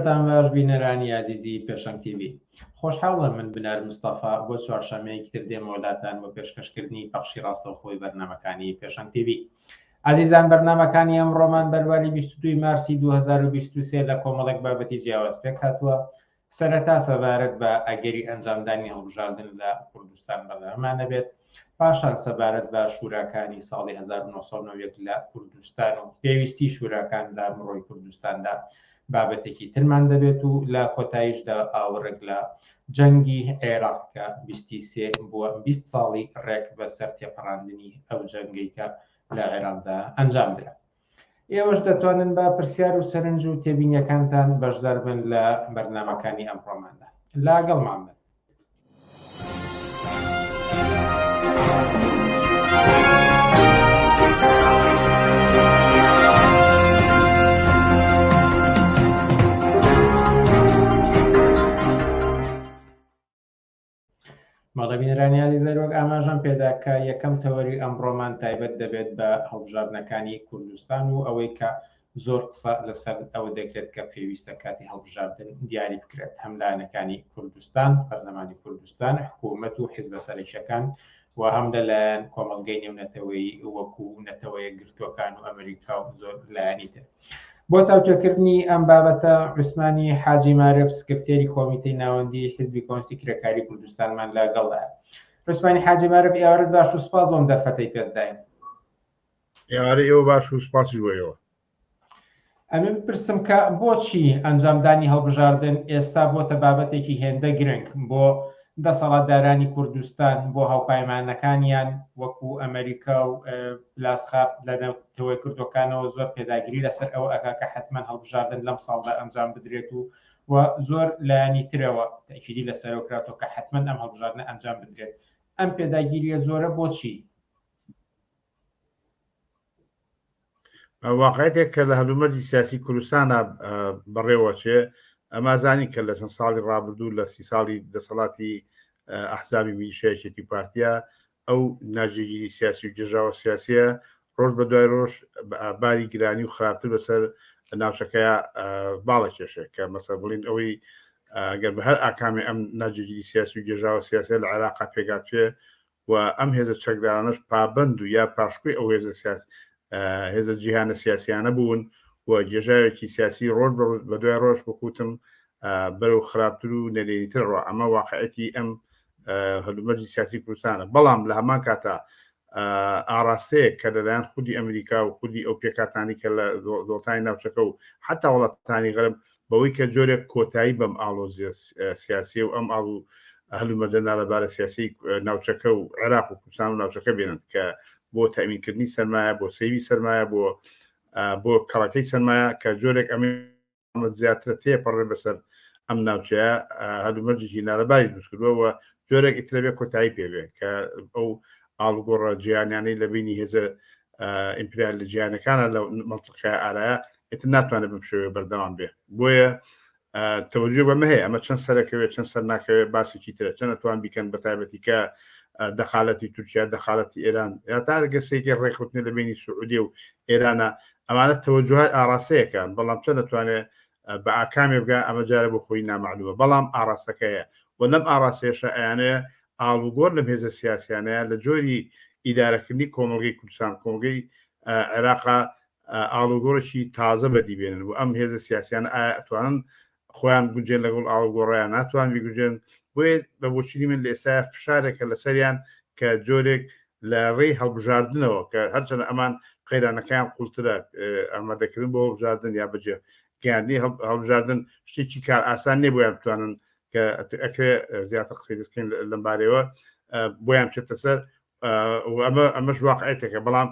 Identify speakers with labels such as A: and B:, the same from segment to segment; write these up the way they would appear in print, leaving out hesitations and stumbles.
A: ڕۆژتان باش بینەرانی ئازیزی پێشەنگ تیڤی. خۆشحاڵم من بنار مستەفا بۆ چوارشەممەیەکی تر دێمەوە لاتان بۆ پێشکەشکردنی پەخشی ڕاستەوخۆی بەرنامەکانی پێشەنگ تیڤی. ئازیزان بەرنامەکانی ئەمڕۆمان بەرواری 22 مارسی 2023 لە کۆمەڵێک بابەتی جیاواز پێکهاتووە سەرەتا سەبارەت بە ئەگەری ئەنجامدانی هەڵبژاردن لە کوردستان بەرنامەمان دەبێت، پاشان سەبارەت بە شوراکانی ساڵی 1991 لە کوردستان و پێویستی شوراکان لە مڕۆی کوردستاندا بابەتێکی ترمان دەبێت و لە کۆتاییشدا ئاوڕێک لە جەنگی عێراق کە 23 بووە 20 ساڵی ڕێک بەسەر تێپەڕاندنی ئەو جەنگەی کە لە عێراقدا ئەنجام درا. ئێوەش دەتوانن بە پرسیار و سەرنج و تێبینیەکانتان بەشدار بن لە بەرنامەکانی ئەمڕۆماندا. لاگەڵمان بن. بەڵێ بینەرانی ئازیز هەروەک ئاماژەم پێدا کە یەکەم تەوەری ئەمڕۆمان تایبەت دەبێت بە هەڵبژاردنەکانی کوردستان و ئەوەی کە زۆر قسە لەسەر ئەوە دەکرێت کە پێویستە کاتی هەڵبژاردن دیاری بکرێت هەم لایەنەکانی کوردستان پەرلەمانی کوردستان حکوومەت و حیزبە سەرەکیەکان و هەم لەلایەن کۆمەڵگەی نێونەتەوەیی وەکو نەتەوە یەکگرتووەکان و ئەمریکا و زۆر لایەنی تر. بۆ تاوتوێکردنی ئەم بابەتە عوسمانی حاجی مارف سکرتێری کۆمیتەی ناوەندی حیزبی کۆمۆنیستی کرێکاری کوردستانمان لەگەڵدایە. عوسمانی حاجی مارف ئێوارەت باش و سپاس بۆم دەرفەتەی پێت داین.
B: ئێوارەی ئێوە باش و سپاسیش بۆ ئێوە.
A: ئەمێ بپرسم کە بۆچی ئەنجامدانی هەڵبژاردن ئێستا بۆتە بابەتێکی هێندە گرنگ بۆ دەسەڵاتدارانی کوردستان، بۆ هاوپایمانەکانیان وەکو ئەمریکا و پلاسخارت لە نەتەوە یەکگرتووەکانەوە زۆر پێداگری لەسەر ئەوە ئەکا کە حەتمەن هەڵبژاردن لەم ساڵدا ئەنجام بدرێت و و زۆر لایەنی ترەوە تەئکیدی لەسەرەوە کراتەوە کە حەتمەن ئەم هەڵبژاردنە ئەنجام بدرێت. ئەم پێداگیرییە زۆرە بۆچی؟
B: واقعێتێک کە لە هەلومەرجی سیاسی کوردستانە بەڕێوەچێ ئەمازانی کە لە چەند ساڵی ڕابردوو لە سی ساڵی دەسەڵاتی ئەحزابی میلیشیایەکێتی پارتیا ئەو ناجێگیری سیاسی و گێژاوە سیاسیە ڕۆژ بە دوای ڕۆژ باری گرانی و خراپتر بەسەر ناوچەکەیا باڵە کێشێ کە مەسە بڵین ئەوەی گەر بە هەر ئاکامی ئەم ناجێگیری سیاسی و گێژاوە سیاسە لە عێراقا پێگاتوێ و ئەم هێزە چەکدارانەش پابەند و یا پاشکۆی ئەو هێزە سیاس هێزە جیهانە سیاسیانە بوون و گێژاوێکی سیاسی ڕۆژ بە دوای ڕۆژ وەکوتم بەرەو خراپتر و نەرێنیتر ڕۆ ئەمە واقعەتی ئەم هەلومەرجی سیاسی کوردستانە بەڵام لە هەمان کاتا ئاراستەیەک کە لەلایەن خودی ئەمریکا و خودی ئەو پێکاتانی کە لە دەوڵەتانی ناوچەکە و حتا وڵاتانی غەرب بەوەی کە جۆرێک کۆتایی بەم ئاڵۆزیە سیاسیە و ئەم ئاڵ و هەلومەرجە نالەبارە سیاسی ناوچەکە و عێراق و کوردستان و ناوچەکە بێنن کە بۆ تەمینکردنی سەرمایە بۆ سەیوی سەرمایە بۆ بۆ کەڵەکەی سەرمایە کە جۆرێک ئەمە زیاترە تێپەڕێ بەسەر ئەم ناوچەیە هەلومەرجێکی نالەباری دروست کردووە و جۆرێک ئیترە بێ کۆتایی پێبێ کە ئەو ئاڵوگۆڕە جیهانیانەی لە بینی هێزە ئیمپریال لە جیهانەکانە لە مەڵتقای ئارایە ئیتر ناتوانێت بەم شێوەیە بەردەوام بێ بۆیە تەوەجۆ بەمە هەیە ئەمە چەند سەرەکەوێت چەند سەر ناکەوێت باسێکی ترە چەند ئەتوان بیکەن بە تایبەتی کە دەخالەتی تورکیا دەخالەتی ئێران یا تا گەسێکی ڕێکخوتنی لە بینی سعودیە و ئێرانە ئەمانە تەوەجوهای ئاراستەیەکە بەڵام چەند دەتوانێت بە ئاکامێ بگا ئەمە جارە بۆ خۆی نامەعلومە بەڵام ئاراستەکەیە و لەم ئاراستەیەشە ئەیانەیە ئاڵوگۆر لەم هێزە سیاسیانەیە لە جۆری ئیدارەکردنی کۆمەڵگەی کوردستان کۆمەڵگەی عێراقا ئاڵوگۆڕێکی تازە بەدی بێنن و ئەم هێزە سیاسیانە ئایا ئەتوانن خۆیان بگونجێن لەگەڵ ئاڵوگۆڕیان ناتوان بیگونجێن بۆیە بە بۆچونی من لە ئێستا فشارێکە لەسەریان کە جۆرێک لە ڕێی هەڵبژاردنەوە کە هەرچەند ئەمان قەیرانەکەیان قوڵترە ئامادەکردن بۆ هەڵبژاردن یا بەجێ گەیاندنی هەڵبژاردن شتێکی کار ئاسان نییە بۆیان بتوانن کە ئەکرێ زیاتر قسەی دەستکەین لەم بارەیەوە بۆیان بچێتە سەر ئەمە ئەمەش واقعێتێکە بەڵام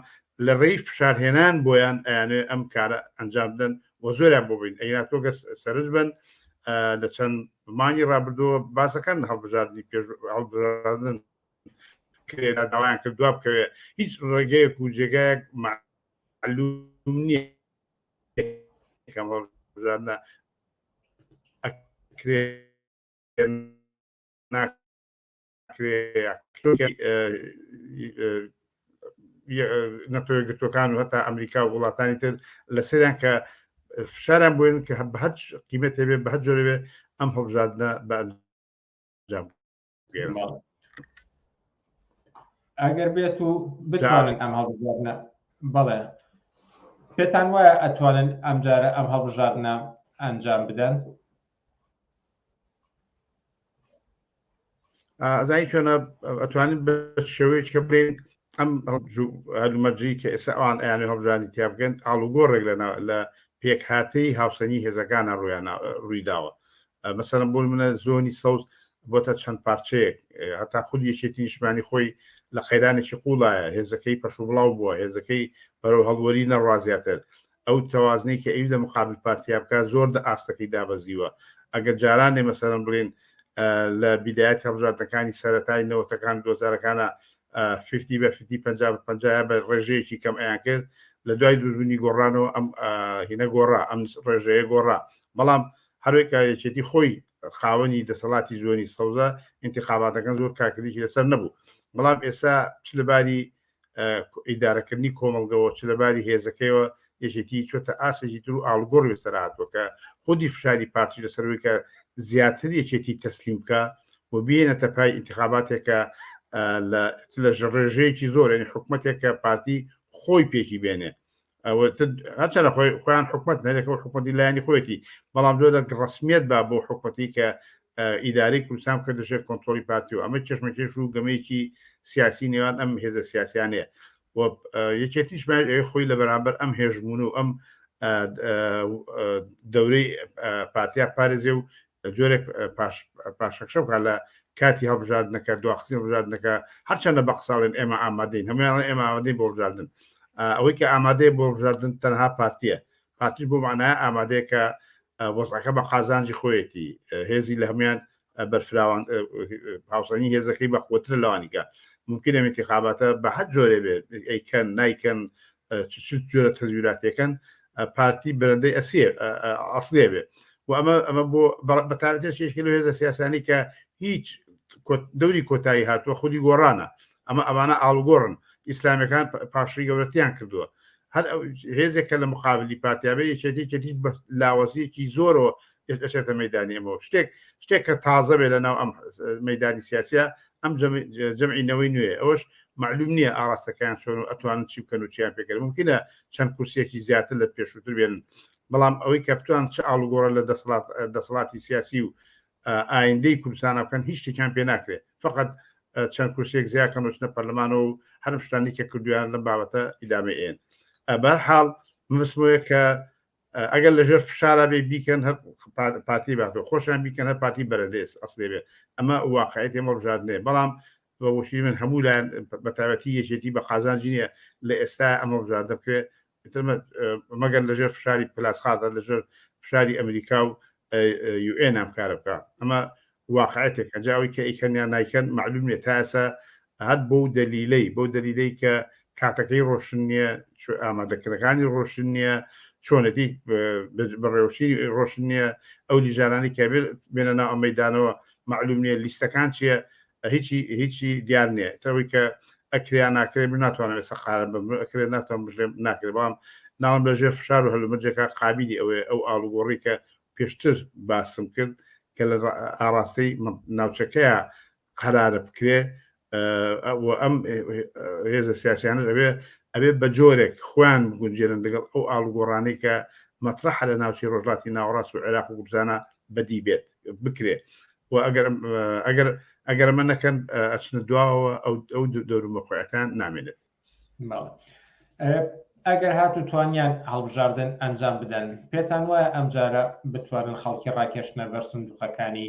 B: لە ڕێی فشارهێنان بۆیان ئەیانێ ئەم کارە ئەنجام بدەن و زۆریان بۆ بین ئەینا تۆ گەر سەرنج بن لە چەند مانگی ڕابردووە باسەکان هەڵبژاردنی پێش هەڵبژاردن کرێدا داوایان کرد دوا بکەوێ هیچ ڕێگەیەک و جێگایەک معلوم نییە کەم هەڵبژاردنە ئەکرێ نەتەوە یەکگرتووەکان و هەتا ئەمریکا و وڵاتانی تر لەسەریان کە فشاریان بۆین کە بە هەر قیمەتێ بێ بە هەر جۆرێ بێ ئەم هەڵبژاردنە بە ئەنجام
A: ئەگەر بێت و بتوانن ئەم هەڵبژاردنە بەڵێ پێتان وایە ئەتوانن ئەمجارە ئەم هەڵبژاردنە ئەنجام بدەن؟
B: ئازایی چۆنە ئەتوانین بە شێوەیەک کە بڵێن ئەم هەلومەرجی کە ئێستا ئەوان ئەیانێ هەڵبژاردنی تیا بکەن ئاڵوگۆڕێک لە لە پێکهاتەی هاوسەنگی هێزەکانە ڕوویان ڕوویداوە مەسەلەن بۆ منە زۆنی سەوز بۆتە چەند پارچەیەک هەتا خود یەکێتی نیشتمانی خۆی لە قەیرانێکی قوڵایە هێزەکەی پەشوبڵاو بووە هێزەکەی بەرەو هەڵوەری نەڕوا زیاتر ئەو تەوازنەی کە ئەوی لە مقابل پارتیا بکات زۆر دە ئاستەکەی دابەزیوە ئەگەر جارانێ مەسەلەن بڵێن لە بیدایەتی هەڵبژاردنەکانی سەرەتای نەوەتەکان دۆزارەکانە فیفتی بە فیفتی پەنجا بە پەنجا بە ڕێژەیەکی کەم ئەیان کرد لە دوای دروستبوونی گۆڕانەوە ئەم هینە گۆڕا ئەم ڕێژەیە گۆڕا بەڵام هەروێکە یەکێتی خۆی خاوەنی دەسەڵاتی زۆنی سەوزە انتخاباتەکان زۆر کارکردێکی لەسەر نەبوو بەڵام ئێستا چ لەباری ئیدارەکردنی کۆمەڵگەوە چ لەباری هێزەکەیەوە یەکێتی چۆتە ئاستێکی تر و ئاڵوگۆڕی بەسەر هاتووە کە خودی فشاری پارتی لەسەر ئەوەی کە زیاتر یەکێتی تەسلیم بکا و بهێنێتە پای ئینتخاباتێکە لە لە ڕێژەیەکی زۆر یعنی حکومەتێک کە پارتی خۆی پێکی بێنێ ئەوە هەرچەندە خۆی خۆیان حکومەت نەرێکەوە حکومەتی لایەنی خۆیەتی بەڵام جۆرە ڕسمیت با بۆ حکومەتی کە ئیدارەی کوردستان بکردە ژێر کۆنترۆڵی پارتی و ئەمە کێشمەکێش و گەمەیەکی سیاسی نێوان ئەم هێزە سیاسیانەیە و یەکێتیش خۆی لە بەرامبەر ئەم هێژمون و ئەم دەورەی پارتیا پارێزێ و جۆرێک پاشەکشە بکات لە کاتی هەڵبژاردنەکە دواخستنی هەڵبژاردنەکە هەرچەندە بە قساڵێن ئێمە ئامادەین هەموویان ئێمە ئامادەین بۆ هەڵبژاردن ئەوەی کە ئامادەیە بۆ هەڵبژاردن تەنها پارتیە پارتیش بۆ معنایە ئامادەیە کە وەزعەکە بە قازانجی خۆیەتی هێزی لە هەموان بەرفراوان هاوسەنگی هێزەکەی بەخۆترە لەوانیکە ممکنە ئەم انتخاباتە بە هەر جۆرێ بێت ئەیکەن نایکەن چ جۆرە تەزویراتێکن پارتی برندەی ئەسیە ئەسلێ بێ و ئەمە ئەمە بۆ بەتارەتە چێشکە لە هێزە سیاسانی کە هیچ دەوری کۆتایی هاتووە خودی گۆڕانە ئەمە ئەمانە ئاڵوگۆڕن ئیسلامیەکان پاشری گەورەتیان کردووە هەر هێزێک کە لە مقابلی پارتیابێ یەکێتی یەکێتی بە لاوازیەکی زۆرەوە ئەچێتە مەدانی ئەمەوە شتێک شتێک کە تازە بێ لە ناو ئەم مەدانی سیاسە ئەم جەمعی نەوەی نوێ ئەوەش معلوم نییە ئاراستەکەیان چۆن و ئەتوانن چی بکەن و چیان پێکرد ممکنە چەند کورسیەکی زیاتر لە پێشووتر بێن بەڵام ئەوەی کە بتوان چ ئاڵوگۆڕە لە دەسەڵات دەسەڵاتی سیاسی و ئایندەی کوردستانە بکەن هیچ شتێکیان پێ ناکرێت فقط چەند کورسێک زیاکەن وچنە پەرلەمانەوە و هەرم شتانی کە کردویان لەم بابەتە ئیدامە ئێن بەرحاڵ مەبەستمەوەیە کە ئەگەر لەژێر فشارا بێ بیکەن هەر پارتی باتەوە خۆشیان بیکەن هەر پارتی بەرەدێس ئەسلێ بێ ئەمە واقعیت ئێمە بژاردنێ بەڵام بە وشی من هەموو لایەن بە تایبەتی یەکێتی بە قازانجی نییە لە ئێستا ئەمە بژاردە بکرێت مەگەر لەژێر فشاری پلاسخاردا لەژێر فشاری ئەمریکا و UN ئەم کارە بکە ئەمە واقعێتێک ئەجا ئەوەی کە ئەیکەن یان نایکەن معلوم نیە تا ئێستا هەر بەو دەلیلەی بەو دەلیلەی کە کاتەکەی ڕۆشن نییە ئامادەکردنەکانی ڕۆشن نییە چۆنێتی بەڕێوەچی ڕۆشن نییە ئەو لیژانانی کە بێنە ناو ئەم مەدانەوە معلوم نییە لیستەکان چییە هیچی هیچی دیار نییە تەوەی کە ئەکرێ ناکرێ من ناتوانم ئێستا قارە بم ئەکرێ ناتوانم بژێم ناکرێ بەڵام ناوم لەژێر فشار و هەلومەرجێکا قابلی ئەوەیە ئەو ئاڵوگۆڕی کە پێشتر باسم کرد کە لە ئاڕاستەی ناوچەکەیە قەرارە بکرێ و ئەم هێزە سیاسیانش ئەبێ ئەبێ بە جۆرێک خۆیان بگونجێنن لەگەڵ ئەو ئاڵوگۆڕانەی کە مەترەحە لە ناوچەی ڕۆژهەڵاتی ناوەڕاست و عێراق و کوردستانە بەدی بێت بکرێ و ئەگەر ئەگەر ئەگەر ئەمە نەکەن ئەچنە دواوە ئەو ئەو دەورومەخۆیەکان نامێنێت.
A: ئەگەر هات و توانیان هەڵبژاردن ئەنجام بدەن پێتان وایە ئەمجارە بتوانن خەڵکی ڕاکێشنە بەر سندوقەکانی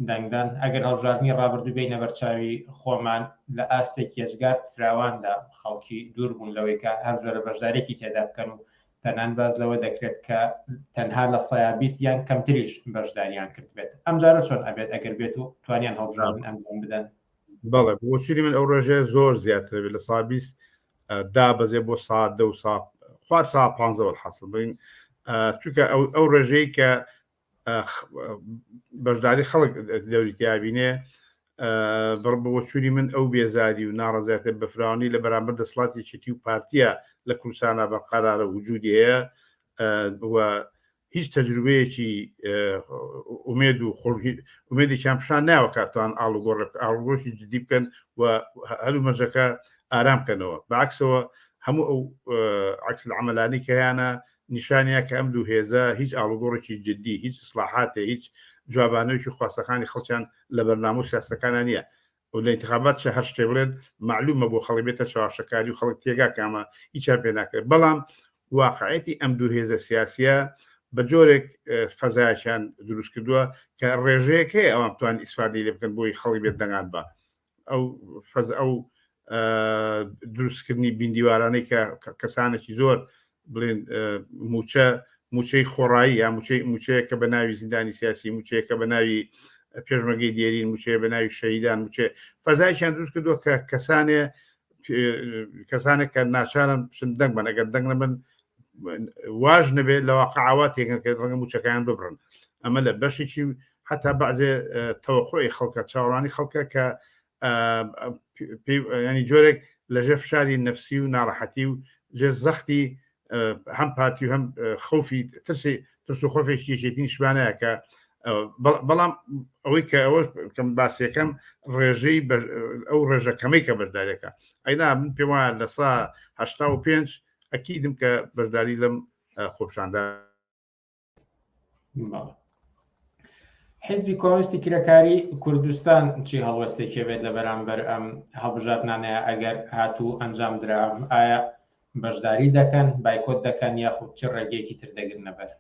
A: دەنگدان ئەگەر هەڵبژاردنی ڕابردوو بینە بەرچاوی خۆمان لە ئاستێکی یەجگار فراواندا خەڵکی دوور بوون لەوەی کە هەر جۆرە بەشدارێکی تێدا بکەن و تەنان باز لەوە دەکرێت کە تەنها لە سەیا 20 یان کەمتریش بەشداریان کردبێت ئەمجارە چۆن ئەبێت ئەگەر بێت و توانیان هەڵبژاردن ئەنجام بدەن؟
B: بەڵێ بۆچونی من ئەو ڕێژەیە زۆر زیاترە بێت لە سا 20 دابەزێ بۆ سا دە و سا خوار سا پ وەلحاصل بڵین چونکە ئەو ڕێژەی کە بەشداری خەڵک دەوری تیابینێ بڕ بۆچوونی من ئەو بێزاری و ناڕزایەتە بەفراوانی لە بەرامبەر دەسەڵاتی یەکێتی و پارتیە لە کوردستانە بەرقەرارە وجودی هەیە و. هیچ تەجروبەیەکی ئومێد و خۆشی ئومێدێکیان پیشان ناوە کاتوان ئاڵوگۆڕ ئاڵوگۆشی جدی بکەن و هەلومەرجەکە ئارام کەنەوە بەعکسەوە هەموو ئەو عکس عملانی کە هەیانە نیشانە کە ئەم دوو هێزە هیچ ئاڵوگۆڕێکی جدی هیچ ئیسلاحاتێ هیچ جوابانەوەی خواستەکانی خەڵکیان لە بەرنامە و سیاستەکانە نییە و لە ئینتخابات چ هەر شتێ بڵێن مەعلومە بۆ خەڵک بێتە چەواشەکاری و خەڵک تێگا کە ئەمە هیچیان پێ ناکرێت بەڵام واقعەتی ئەم دوو هێزە سیاسیە بە جۆرێک فەزایەکیان دروست کردووە کە ڕێژەیەک هەیە ئەوان بتوان ئیسفادەی لێ بکەن بۆی خەڵک بێت دەنگان بە ئەو فەز ئەو دروستکردنی بیندیوارانەی کە کەسانێکی زۆر بڵێن موچە موچەی خۆڕایی یا موچەی موچەیە کە بە ناوی زیندانی سیاسی موچەیە کە بە ناوی پێشمەگەی دێرین موچەیە بە ناوی شەهیدان موچێ فەزایشیان دروست کردووە کە کەسانێ کەسانێک کە ناچارن بچن دەنگ بن ئەگەر دەنگ نەبن واژ نەبێت لە واقع ئاوا تێکەن کە ڕەنگە موچەکەیان ببڕن ئەمە لە بەشێکی حتا بەعزێ تەوەقعی خەڵکە چاوەڕوانی خەڵکە کە ینی جۆرێک لەژێر فشاری نفسی و ناڕەحەتی و ژێر زەختی هەم پارتی و هەم خۆفی ترسی ترس و خۆفێکی یەکێتی نیشمانەیە کە بەڵام ئەوەی کە ئەوە کەم باسیەکەم ڕێژەی ئەو ڕێژە کەمەی کە بەشدارەکە ئەینا من پێم وایە لە سا 85 ئەکیدم کە بەشداری لەم خۆپشاندا
A: حیزبی کۆمۆنیستی کرێکاری کوردستان چی هەڵوێستێکی بێت لە بەرامبەر ئەم هەڵبژاردنانەیە ئەگەر هاتوو ئەنجام درا ئایا بەشداری دەکەن بایکۆت دەکەن یاخود چ ڕێگەیەکی تر دەگرنە بەر؟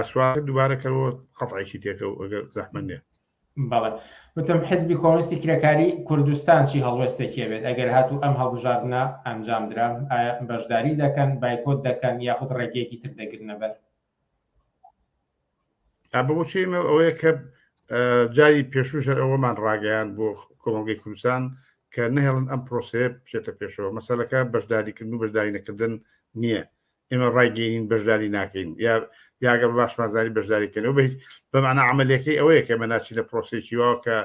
B: سوال دووبارە کەەوە قەتعێکی تێکە و ئەگەر زەحمەت نیە.
A: بەڵێ وتم حزبی کۆمۆنیستی کرێکاری کوردستان چی هەڵوێستێکی هەبێت ئەگەر هاتوو ئەم هەڵبژاردنە ئەنجام درا ئایا بەشداری دەکەن بایکۆت دەکەن یاخود ڕێگەیەکی تر دەگرنە بەر؟
B: بەبۆچی ئێمە ئەوەیە کە جاری پێشوو ژەر ئەوەمان ڕاگەیان بۆ کۆمەڵگەی کوردستان کە نەهێڵن ئەم پرۆسەیە بچێتە پێشەوە مەسەلەکە بەشداریکردن و بەشداری نەکردن نییە ئێمە ڕایگەینین بەشداری ناکەین یا یاگەر باشمان زانی بەشداری کەین بە هیچ بەمانە عملیەکەی ئەوەیە کە ئێمە ناچینە پرۆسێکی واوە کە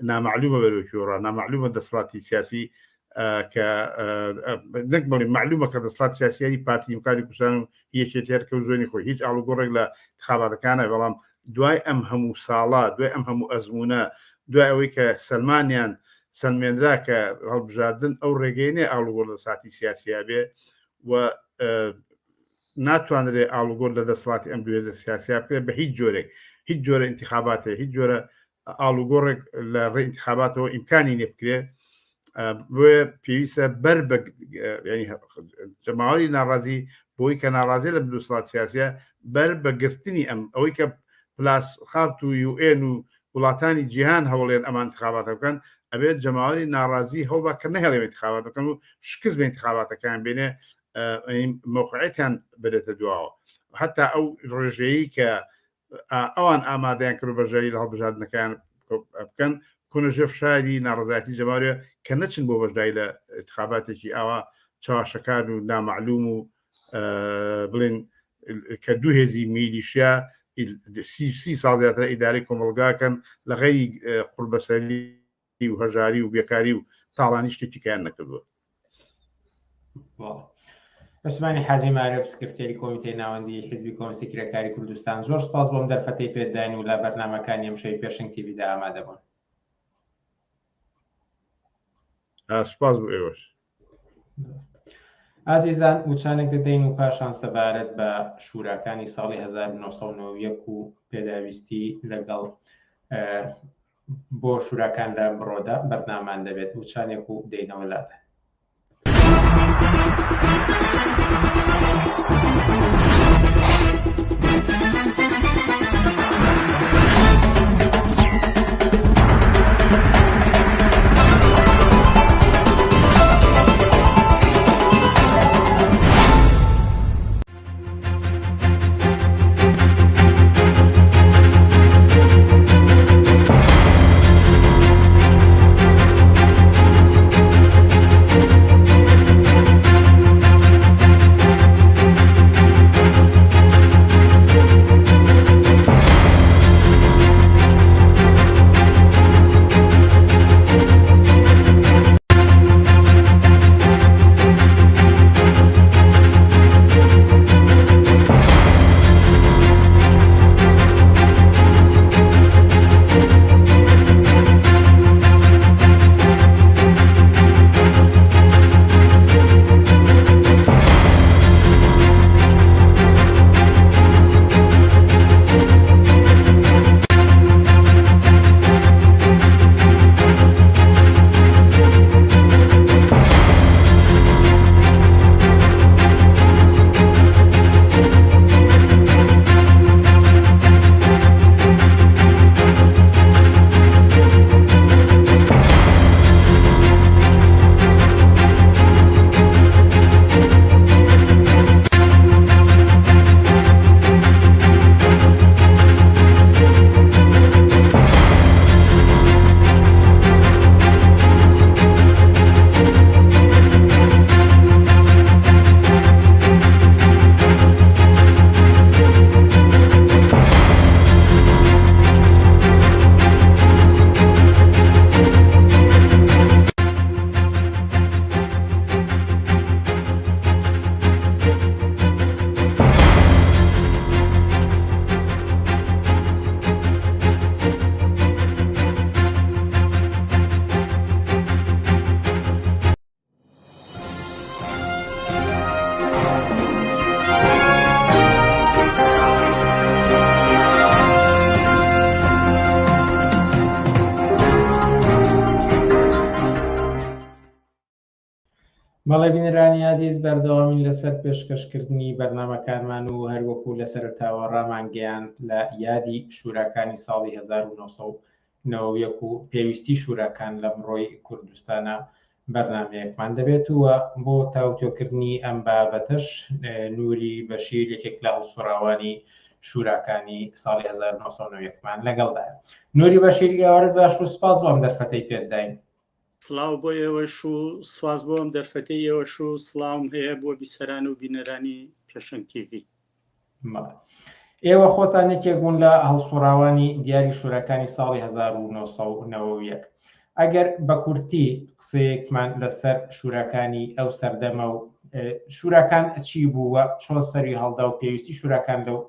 B: نامعلومە بەرەو کوێ نامعلومە دەسەڵاتی سیاسی کە نەک بڵێ معلومە کە دەسەڵات سیاسیاری پارتی دیموکراتی کوردستان و یەکێتی هەر کە زۆنی خۆی هیچ ئاڵوگۆڕێک لە انتخاباتەکانە بەڵام دوای ئەم هەموو ساڵە دوای ئەم هەموو ئەزمونە دوای ئەوەی کە سەلمانیان سەلمێنرا کە هەڵبژاردن ئەو ڕێگەی نیە ئاڵوگۆڕ لە ساتی سیاسیا بێ و ناتوانرێ ئاڵوگۆڕ لە دەسەڵاتی ئەم دوێزە سیاسیا بکرێت بە هیچ جۆرێک هیچ جۆرە انتخاباتێ هیچ جۆرە ئاڵوگۆڕێک لە ڕێ انتخاباتەوە ئیمکانی نیە بکرێ بۆیە پێویستە بەر بە جەماوەری ناڕازی بۆی کە ناڕازی لە دەسەڵات سیاسیە بەر بە گرتنی ئەم ئەوەی کە پلاس خارت و یوئێن و وڵاتانی جیهان هەوڵێن ئەمان انتخاباتە بکەن ئەبێت جەماوەری ناڕازی هەوڵبا کە نەهێڵێ انتخابات بکەن و شکست بە انتخاباتەکان بێنێ مۆقعێتیان بدێتە دواوە حتا ئەو ڕێژەیە کە ئەوان ئامادەیان کرد بەشداری لە هەڵبژاردنەکان بکەن کونە ژێر فشاری ناڕەزایەتی جەماوەریە کە نەچن بۆ بەشداری لە انتخاباتێکی ئاوا چەواشەکار و نامەعلوم و بڵێن کە دوو هێزی میلیشیا سی ساڵ زیاتر ئیدارەی کۆمەڵگاکەن لە غەیری قوربەسەری و هەژاری و بێکاری و تاڵانی شتێکی کەیان نەکردووە.
A: عوسمانی حاجی مارف سکرتێری کۆمیتەی ناوەندی حیزبی کۆمۆنیستی کرێکاری کوردستان زۆر سپاس بۆم دەرفەتەی پێداین و لە بەرنامەکانی ئەمشەوی پێشەنگ تیڤیدا ئامادە بوون.
B: سپاس بۆ ئێوەش.
A: ئازیزان وچانێک دەدەین و پاشان سەبارەت بە شوراکانی ساڵی 1991 و پێداویستی لەگەڵ بۆ شوراکان لە بڕۆدا بەرنامان دەبێت وچانێک و دەینەوە لاتان. بەڵێ بینەرانی ئازیز بەردەوامین لەسەر پێشکەشکردنی بەرنامەکانمان و هەروەکو لە سەرەتاوە ڕامانگەیاند لە یادی شوراکانی ساڵی 1991 و پێویستی شوراکان لەمڕۆی کوردستانە بەرنامەیەکمان دەبێت و بۆ تاوتوێکردنی ئەم بابەتەش نوری بەشیر یەکێک لە هەڵسوڕاوانی شوراکانی ساڵی 1991 مان لەگەڵدایە. نوری بەشیر ئێوارەت باش و سپاس بۆ ئەم دەرفەتەی پێت داین.
C: سڵاو بۆ ئێوەش و سواز بۆ ئەم دەرفەتەی ئێوەش و سڵاوم هەیە بۆ بیسەران و بینەرانی پێشەنگ تیڤی.
A: ئێوە خۆتان یەکێک بوون لە هەڵسوڕاوانی دیاری شوراکانی ساڵی 1991. ئەگەر بە کورتی قسەیەکمان لەسەر شوراکانی ئەو سەردەمە و شوراکان چی بوو و چۆن سەری هەڵدا و پێویستی شوراکان لەو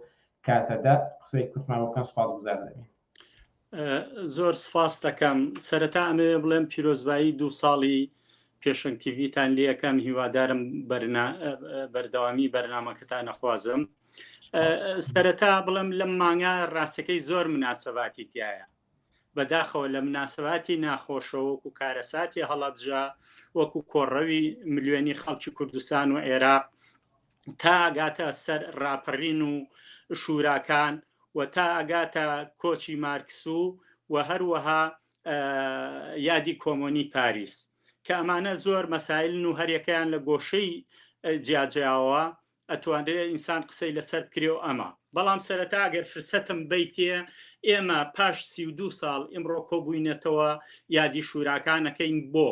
A: کاتەدا قسەی کورتمان بۆ بکەن سوپاسگوزار دەبین.
C: زۆر سپاس دەکەم سەرەتا ئەمەوێ بڵێم پیرۆزبایی دوو ساڵی پێشەنگ تیڤیتان لێ ئەەکەم هیوادارم بەردەوامی بەرنامەکەتان نەخوازم سەرەتا بڵێم لەم مانگە ڕاستەکەی زۆر مناسباتی تایە بەداخەوە لە مناسباتی ناخۆشەوە وەکو کارەساتی هەڵەبجە وەکو کۆڕەوی ملیۆنی خەڵکی کوردستان و عێراق تا ئەگاتە سەر ڕاپەڕین و شوراکان و تا ئەگاتە کۆچی مارکس و و هەروەها یادی کۆمۆنی پاریس کە ئەمانە زۆر مەسایلن و هەریەکەیان لە گۆشەی جیاجیاوە ئەتوانرێت ئینسان قسەی لەسەر بکرێ و ئەمە بەڵام سەرەتا ئەگەر فرسەتم بیتێ ئێمە پاش 32 ساڵ ئیمڕۆ کۆبووینەتەوە یادی شوراکانەکەین بۆ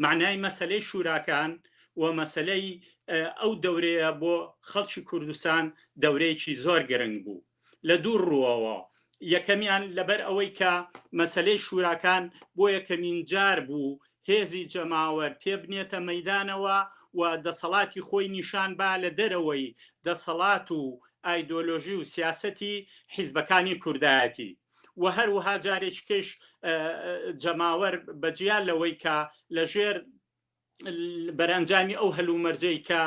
C: مەعنای مەسەلەی شوراکان و مەسەلەی ئەو دەورەیە بۆ خەڵکی کوردستان دەورەیەکی زۆر گرنگ بوو لە دوو ڕووەوە یەکەمیان لەبەر ئەوەی کە مەسەلەی شوراکان بۆ یەکەمین جار بوو هێزی جەماوەر پێ بنێتە مەیدانەوە و دەسەڵاتی خۆی نیشان با لە دەرەوەی دەسەڵات و ئایدۆلۆژی و سیاسەتی حیزبەکانی کوردایەتی. و هەروەها جارێکیکەش جەماوەر بەجیا لەوەی کە لەژێر بەرەنجامی ئەو هەلومەرجەی کە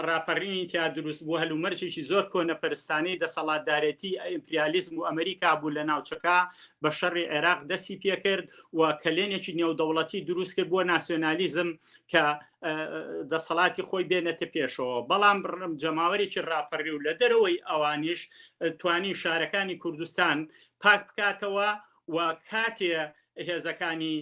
C: ڕاپەڕینی تیا دروست بوو هەلومەرجێکی زۆر کۆنەپەرستانەی دەسەڵاتدارێتی ئیمپریالیزم و ئەمریکا بوو لە ناوچەکە بە شەڕی عێراق دەستی پێکرد و کەلێنێکی نێودەوڵەتی دروست کرد بۆ ناسیۆنالیزم کە دەسەڵاتی خۆی بێنێتە پێشەوە بەڵام جەماوەرێکی ڕاپەڕی و لە دەرەوەی ئەوانیش توانی شارەکانی کوردستان پاک بکاتەوە و کاتێ هێزەکانی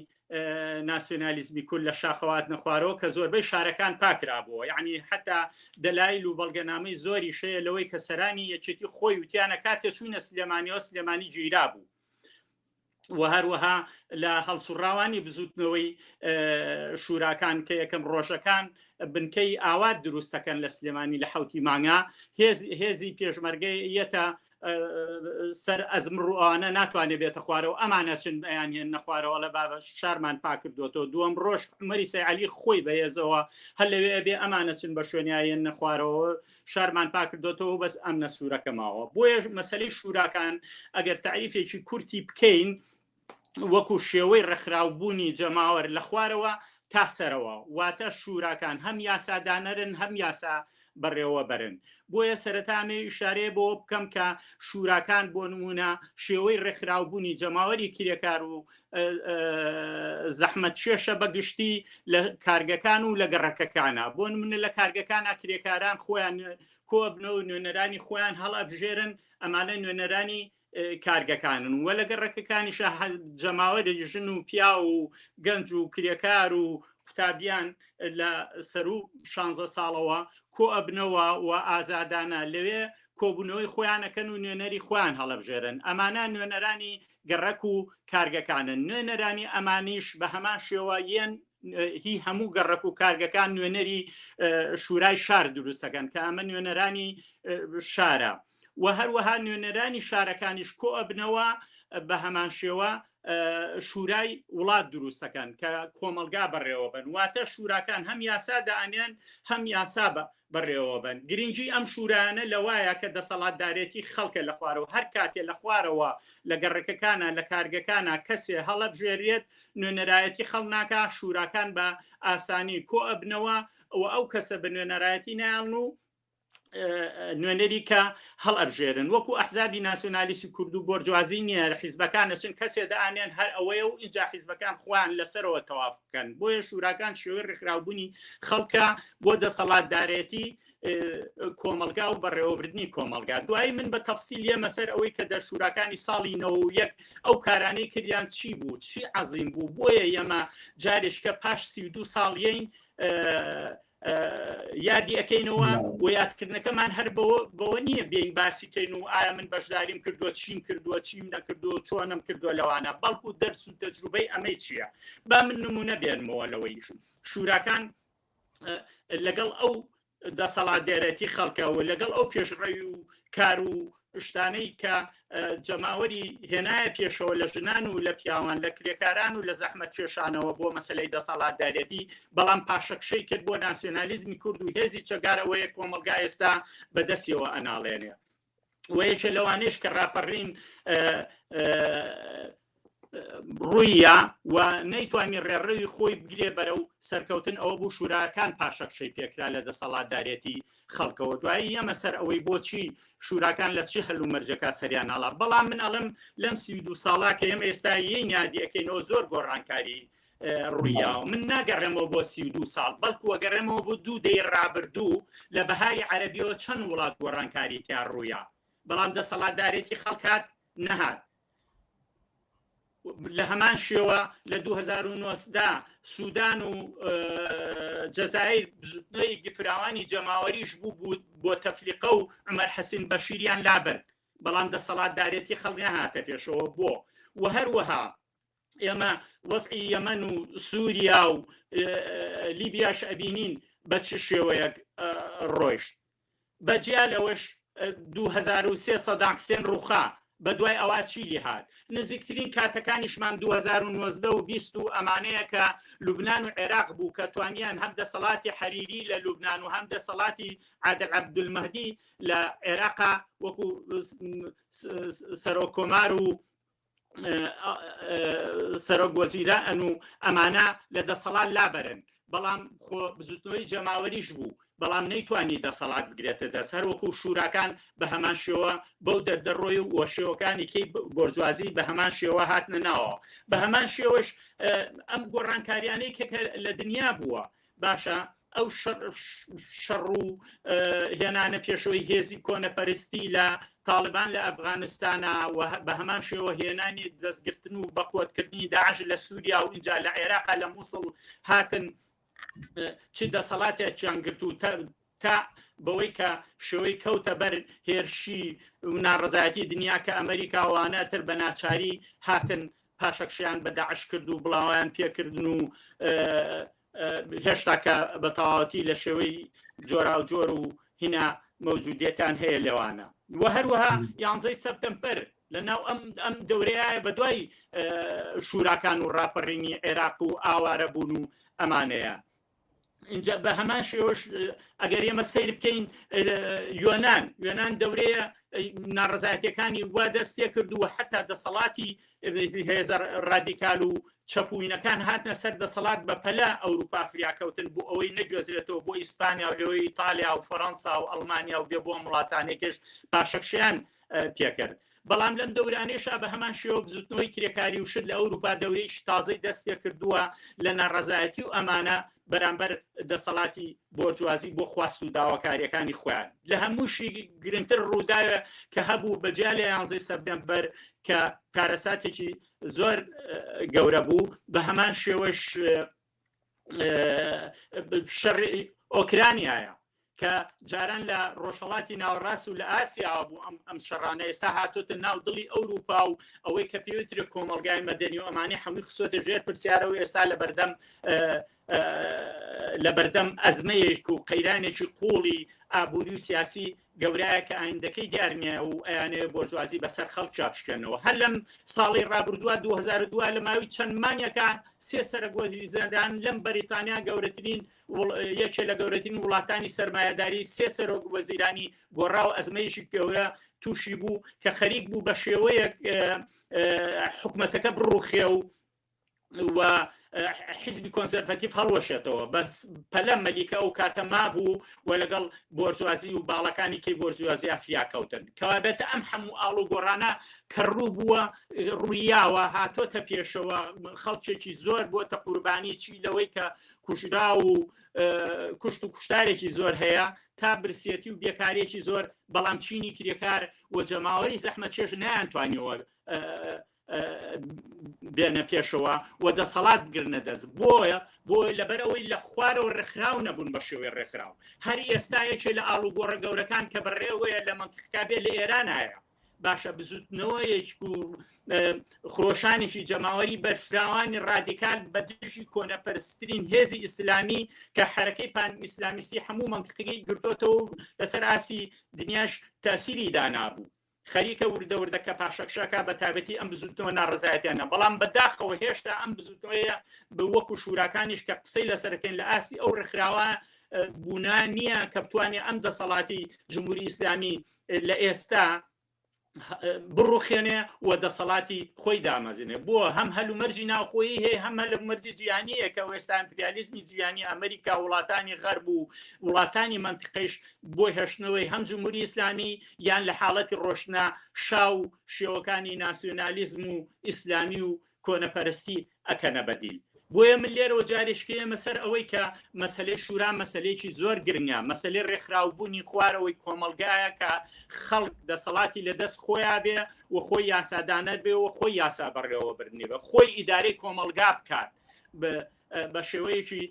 C: ناسیۆنالیزمی کورد لە شاخەوات نەخوارەوە کە زۆربەی شارەکان پاکرابووە یعنی حتا دەلایل و بەڵگەنامەی زۆری شەیە لەوەی کە سەرانی یەکێتی خۆی وتیانە کاتێ چوینە سلێمانیەوە سلێمانی گیرا بوو و هەروەها لە هەڵسوڕاوانی بزوتنەوەی شوراکان کە یەکەم ڕۆژەکان بنکەی ئاوات دروستەکەن لە سلێمانی لە حوتی مانگا هێزی پێشمەرگەی یەتە سەر ئەزم ڕوانە ناتوانێت بێتە خوارەوە ئەمانە چن بەیان هێن نەخوارەوە لە بابە شارمان پاکردوەوە دووەم ڕۆژ عمەری سەیعلی خۆی بەهێزەوە هەر لەوێ ئەبێ ئەمانە چن بە شوێنیایەن نەخوارەوە شارمان پاکردۆتەوە بەس ئەمنە سوورەکە ماوە بۆیە مەسلەی شوراکان ئەگەر تعریفێکی کورتی بکەین وەکو شێوەی ڕێکخراوبوونی جەماوەر لە خوارەوە تا سەرەوە واتە شوراکان هەم یاسادانەرن هەم یاسا بەڕێوەبەرن بۆیە سەرەتامێ ئیشارەیە بۆ بکەم کە شوراکان بۆ نمونە شێوەی ڕێکخراوبوونی جەماوەری کرێکار و زەحمەت کێشە بە گشتی لە کارگەکان و لە گەڕەکەکانە بۆ نمونە لە کارگەکانە کرێکاران خۆیان کۆبنەوە نوێنەرانی خۆیان هەڵئەبژێرن ئەمانە نوێنەرانی کارگەکانن و لە گەڕەکەکانیشە جەماوەری ژن و پیا و گەنج و کرێکار و قوتابیان لە سەرو 16 ساڵەوە کۆ ئەبنەوە و ئازادانە لەوێ کۆبوونەوەی خۆیانەکەن و نوێنەری خۆیان هەڵەبژێرن ئەمانە نوێنەرانی گەڕەک و کارگەکانن، نوێنەرانی ئەمانیش بە هەمان شێوە یەن هی هەموو گەڕەک و کارگەکان نوێنەری شورای شار دروستەکەن کە ئەمە نوێنەرانی شارە و هەروەها نوێنەرانی شارەکانیش کۆ ئەبنەوە بە هەمان شێوە شورای وڵات دروستەکەن کە کۆمەلگا بەڕێوەبن واتە شوراکان هەم یاسا دائەنێن هەم یاسا بە بەڕێوەبەن. گرنگی ئەم شورایانە لەوایە کە دەسەڵاتدارێتی خەڵکە لە خوارەوە، هەر کاتێ لە خوارەوە لە گەڕەکەکانا لە کارگەکانا کەسێ هەڵەبژێرێت نوێنەرایەتی خەڵک ناکا، شوراکان بە ئاسانی کۆئەبنەوە و ئەو کەسە بە نوێنەرایەتی نایەڵن و. نوێنەری کە هەڵ ئەبژێرن وەکو ئەحزابی ناسیۆنالیستی کورد و بۆرجوازی نییە لە حیزبەکان ئەچن کەسێ دەئانێن هەر ئەوەیە و ئینجا حیزبەکان خۆیان لەسەرەوە تەواف بکەن بۆیە شوراکان شێوەی ڕێکخراوبوونی خەڵکە بۆ دەسەڵاتدارێتی کۆمەلگا و بەڕێوەبردنی کۆمەلگا دوایی من بە تەفسیل یەمە سەر ئەوەی کە دە شوراکانی ساڵی 91 ئەو کارانەی کردیان چی بوو چی عەزیم بوو بۆیە یەمە جارێککە پاش 32 ساڵ یین یادی ئەەکەینەوە و یادکردنەکەمان هەر بەوە نییە بین باسی کەین و ئایا من بەشداریم کردووە چیم کردووە چیم نەکردووە چۆنم کردووە لەوانە بەڵکو دەرس و تەجروبەی ئەمەی چییە با من نمونە بێنمەوە لەوەی شوراکان لەگەڵ ئەو دەسەڵاتدارێتی خەڵکە و لەگەڵ ئەو پێشڕەوی و کار و شتانەی کە جەماوەری هێنایە پێشەوە لە ژنان و لە پیاوان لە کرێکاران و لە زەحمەت کێشانەوە بۆ مەسلەی دەسەڵاتدارێتی بەڵام پاشەکشەی کرد بۆ ناسیۆنالیزمی کورد و هێزی چەکدارەوەیە کۆمەڵگا ئێستا بەدەستیەوە ئەناڵێنێ و یەکێ لەوانەیش کە ڕاپەڕین ڕوویە و نەیتوانی ڕێڕەوی خۆی بگرێ بەرەو سەرکەوتن ئەوە بوو شوراکان پاشەکشەی پێکرا لە دەسەڵاتدارێتی خەڵکەوە دوایی یەمە سەر ئەوەی بۆچی شوراکان لە چی هەلومەرجەکە سەریان ئاڵا بەڵام من ئەڵم لەم 32 ساڵا کە ئێمە ئێستا یەی یادی ئەکەینەوە زۆر گۆڕانکاری ڕوویاوە من ناگەڕێمەوە بۆ 32 ساڵ بەڵکو ئەگەڕێمەوە بۆ دوو دەی ڕابردوو لە بەهاری عەرەبیەوە چەند وڵات گۆڕانکاری تیا ڕوویا بەڵام دەسەڵاتدارێتی خەڵک هات نەهات لە هەمان شێوە لە 2009دا سوودان و جەزایر بزوتنەوەیەکی فراوانی جەماوەریش بوو بۆ تەفلیقە و عمر حەسین بەشیریان لابرد بەڵام دەسەڵاتدارێتی خەڵک نەهاتە پێشەوە بۆ و هەروەها ئێمە وەزعی یەمەن و سووریا و لیبیاش ئەبینین بە چ شێوەیەک ڕۆیشت بە جیا لەوەش 2023 سەدام حسێن ڕوخا بە دوای ئەوە چی لێهات نزیکترین کاتەکانیشمان 2019 و 20 و ئەمانەیە کە لوبناان و عێراق بوو کە توانیان هەم دەسەڵاتی حەریری لە لوبناان و هەم دەسەڵاتی عادل عەبدولمەهدی لە عێراقا وەکو سەرۆک کۆمار و سەرۆک وەزیران و ئەمانە لە دەسەڵات لابەرن بەڵام خۆ بزوتنەوەی جەماوەریش بوو بەڵام نەیتوانی دەسەڵات بگرێتە دەست هەروەکو شوراکان بە هەمان شێوە بەو دەردەڕۆی و شێوەکانی کەی بۆرجوازی بە هەمان شێوە هاتنە ناوە بە هەمان شێوەش ئەم گۆڕانکاریانەی کە لە دنیا بووە باشە ئەو شەڕ و هێنانە پێشەوەی هێزی کۆنەپەرستی لە تاالبان لە ئەفغانستانە و بە هەمان شێوە هێنانی دەستگرتن و بەقوتکردنی داعش لە سووریا و اینجا لە عێراقا لە مووسڵ هاتن چ دەسەڵاتێکیان گرت و تا بەوەی کە شێوەی کەوتە بەر هێرشی و ناڕزایەتی دنیا کە ئەمریکاوانە تر بە ناچاری هاتن پاشەکشیان بە داعش کرد و بڵاویان پێکردن و هێشتا کە بە تەواوەتی لە شێوەی جۆراوجۆر و هینا مەوجودیەتان هەیە لەوانە و هەروەها یانزەی سەپتەمبەر لە ناو ئەم ئەم دەورەیە بە دوای شوراکان و ڕاپەڕینی عێراق و ئاوارە بوون و ئەمانەیە اینجا بە هەمان شێوەش ئەگەر ئێمە سەیر بکەین یۆناان یۆناان دەورەیە ناڕزایەتەکانی وا دەست پێ کرد و حتا دەسەڵاتی هێزە ڕادیکال و چەپوینەکان هاتنە سەر دەسەڵات بە پەلە ئەوروپا فریاکەوتن بۆ ئەوەی نەگوێزرێتەوە بۆ ئیسپانیا و لەوەی ئیتالیا و فەرەنسا و ئەڵمانیا و بێ بۆ ئەم وڵاتانێکش پاشەکشیان پێکرد بەڵام لەم دەورانێشا بە هەمان شێوە بزوتنەوەی کرێکاری و شت لە ئەوروپا دەورەیەکی تازەی دەست پێکردووە لە ناڕەزایەتی و ئەمانە بەرامبەر دەسەڵاتی بۆرجوازی بۆ خواست و داواکاریەکانی خۆیان لە هەمووشی گرنگتر ڕووداوە کە هەبوو بەجیا لە یانزەی سەپتەمبەر کە کارەساتێکی زۆر گەورە بوو بە هەمان شێوەش شەڕی ئۆکرانیایە کە جاران لە ڕۆژهڵاتی ناوەڕاست و لە ئاسیاوە بوو ئەم ئەم شەڕانە ئێستا هاتۆتە ناو دڵی ئەوروپا و ئەوەی کە پێوترە کۆمەڵگای مەدەنی و ئەمانی هەمووی خسۆتە ژێر پرسیارەوە ئێستا لە بەردەم لە بەردەم ئەزمەیەک و قەیرانێکی قوڵی ئابووری و سیاسی گەورایە کە ئایندەکەی دیار نییە و ئەیانەوێ بۆرژوازی بەسەر خەڵکیا بشکێنەوە. هەر لەم ساڵی ڕابردووە 2002 لە ماوەی چەند مانگێکا سێ سەرەک وەزیران لەم بەریتانیا گەورەترین یەکێ لە گەورەترین وڵاتانی سەرمایەداری سێ سەرۆک وەزیرانی گۆڕا و ئەزمەیەکی گەورە تووشی بوو کە خەریک بوو بە شێوەیەک حکومەتەکە بڕوخێ و. و حیزبی کۆنسەرڤەتیڤ هەڵوەشێتەوە بەس پەلە مەلیکە ئەو کاتە مابوو و لەگەڵ بۆرجوازی و باڵەکانی کەی بۆرجوازی ئەفریا کەوتن کەوابێتە ئەم هەموو ئاڵ و گۆڕانە کە ڕوو بووە ڕوویاوە هاتۆتە پێشەوە خەڵکێکی زۆر بۆتە قوربانی چی لەوەی کە کوژرا و کوشت و کوشتارێکی زۆر هەیە تا برسێتی و بێکارێکی زۆر بەڵام چینی کرێکار و جەماوەری زەحمەتکێش نەیانتوانیەوە بێنە پێشەوە و دەسەڵات بگرنە دەست بۆیە بۆ لەبەر ئەوەی لە خوارەوە ڕێکخراو نەبوون بە شێوەی ڕێکخراو هەر ئێستا یەکێ لە ئاڵوگۆڕە گەورەکان کە بەڕێوەیە لە مەنتیقەکە بێ لە ئێرانایە باشە بزوتنەوەیەک و خرۆشانێکی جەماوەری بەرفراوانی ڕادیکال بە دژی کۆنەپەرسترین هێزی ئیسلامی کە حرەکەی پان ئیسلامیستی هەموو منطقی گرتۆتەوە لەسەر ئاسی دنیاش تاسیری دانابوو خەریکە وردە وردە کە پاشەکشەکە بە تایبەتی ئەم بزوتنەوە ناڕزایەتیانە بەڵام بەداخەوە هێشتا ئەم بزوتنەوەیە بە وەکو شوراکانیش کە قسەی لەسەرەکەین لە ئاستی ئەو ڕێکخراوە بوونا نییە کە بتوانێت ئەم دەسەڵاتی جمهوری ئیسلامی لە ئێستا بڕوخێنێ و دەسەڵاتی خۆی دامەزرێنێ بۆ هەم هەلومەرجی ناوخۆیی هەیە هەم هەلومەرجی جیهانیە کە ئێستا ئیمپریالیزمی جیهانی ئەمریکا وڵاتانی غەرب و وڵاتانی مەنتیقەیش بۆ هێشتنەوەی هەم جمهوری ئیسلامی یان لە حاڵەتی ڕۆشتنا شا و شێوەکانی ناسیۆنالیزم و ئیسلامی و کۆنەپەرستی ئەکەنە بەدیل. بۆیە من لێرەوە جارێکیکە ئێمە سەر ئەوەی کە مەسەلەی شورا مەسەلەیەکی زۆر گرنگە، مەسەلەی ڕێکخراوبوونی خوارەوەی کۆمەڵگایە کە خەڵک دەسەڵاتی لە دەست خۆیا بێ و خۆی یاسادانەر بێ و خۆی یاسا بەڕێوەبردنی بێ، خۆی ئیدارەی کۆمەڵگا بکات بە شێوەیەکی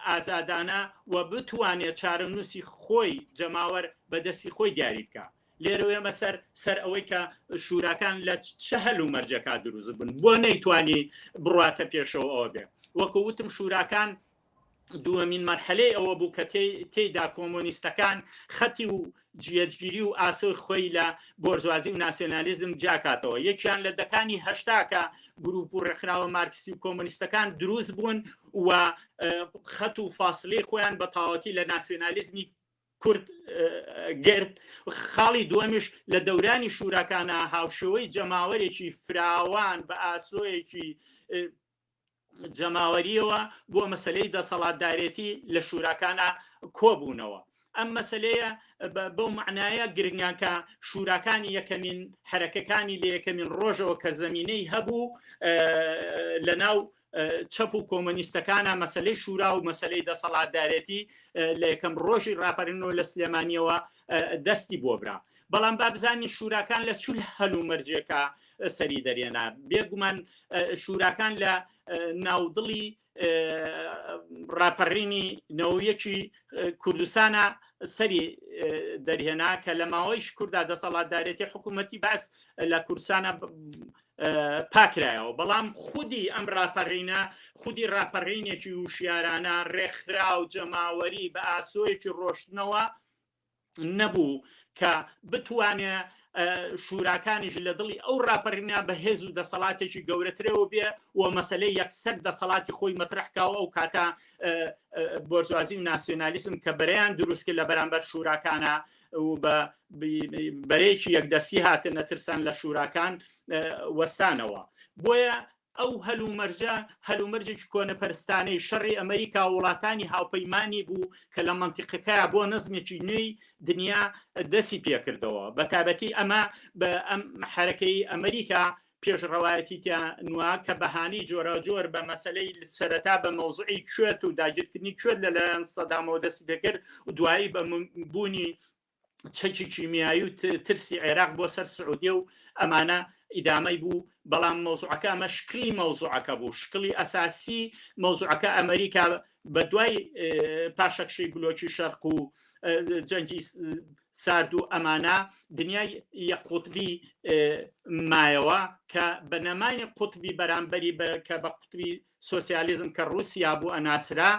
C: ئازادانە و بتوانێت چارەنووسی خۆی جەماوەر بە دەستی خۆی دیاری بکا. لێرەوە ئێمە سەر سەر ئەوەی کە شوراکان لە چ هەلومەرجەکە دروست بن بۆ نەیتوانی بڕاتە پێشەوە ئەوە بێ وەکو وتم شوراکان دووەمین مەرحەلەی ئەوە بوو کە تێیدا کۆمۆنیستەکان خەتی و جیەتگیری و ئاسۆی خۆی لە بۆرزوازی و ناسیۆنالیزم جیاکاتەوە یەکیان لە دەکانی هەشتاکە گروپ و ڕێکخراوە مارکسی و کۆمۆنیستەکان دروست بوون و خەت و فاصلەی خۆیان بە تەواوەتی لە ناسیۆنالیزمی کورد گرت خاڵی دووەمیش لە دەورانی شوراکانە هاوشێوەی جەماوەرێکی فراوان بە ئاسۆیەکی جەماوەریەوە بۆ مەسلەی دەسەڵاتدارێتی لە شوراکانە کۆبوونەوە ئەم مەسلەیە بەو معنایە گرنگە کە شوراکانی یەکەمین حرەکەکانی لە یەکەمین ڕۆژەوە کە زمینەی هەبوو لە ناو چەپ و کۆمۆنیستەکانە مەسلەی شورا و مەسلەی دەسەڵاتدارێتی لە یەکەم ڕۆژی ڕاپەرینەوە لە سلێمانیەوە دەستی بۆ برا بەڵام با بزانین شوراکان لە چول هەلومەرجێکە سەری دەرێنا بێگومان شوراکان لە ناودڵی ڕاپەڕینی نەوەیەکی کوردستانە سەری دەرهێنا کە لە ماوەی کووردا دەسەڵاتدارێتی حکوومەتی باس لە کوردستانە پاکرایەوە بەڵام خودی ئەم ڕاپەڕینە خودی ڕاپەڕینێکی وشیارانە ڕێکخراو جەماوەری بە ئاسۆیەکی ڕۆشتنەوە نەبوو کە بتوانێ شوراکانیش لە دڵی ئەو ڕاپەڕینە بە هێز و دەسەڵاتێکی گەورەترەوە بێ و مەسلەی یەکسەر دەسەڵاتی خۆی مەترحکاوە ئەو کاتە بۆرجوازی و ناسیۆنالیسم کە بەرەیان دروست کرد لە بەرامبەر شوراکانە و بە بەرەیەکی یەکدەستی هاتن نەترسان لە شوراکان وەستانەوە بۆیە ئەو هەلومەرجە هەلومەرجێکی کۆنەپەرستانەی شەڕی ئەمریکا و وڵاتانی هاوپەیمانی بوو کە لە مەنتیقەکە بۆ نەزمێکی نوێی دنیا دەستی پێکردەوە بە تایبەتی ئەمە بە ئەم حرەکەی ئەمریکا پێشڕەوایەتی تیا نوا کە بەهانەی جۆراوجۆر بە مەسەلەی سەرەتا بە مەوزوعی کوێت و داگیرکردنی کوێت لەلایەن سەدامەوە دەستی پێکرد و دوایی بە بوونی چەکی کیمیایی و ترسی عێراق بۆ سەر سعودیە و ئەمانە ئیدامەی بوو بەڵام مەوزوعەکە ئەمە شکلی مەوزوعەکە بوو شکلی ئەساسی مەوزوعەکە ئەمریکا بە دوای پاشەکشەی بلۆکی شەرق و جەنگی سارد و ئەمانە دنیای یەک قوتبی مایەوە کە بە نەمانی قوتبی بەرامبەری کە بە قوتبی سۆسیالیزم کە رووسیا بوو ئەناسرا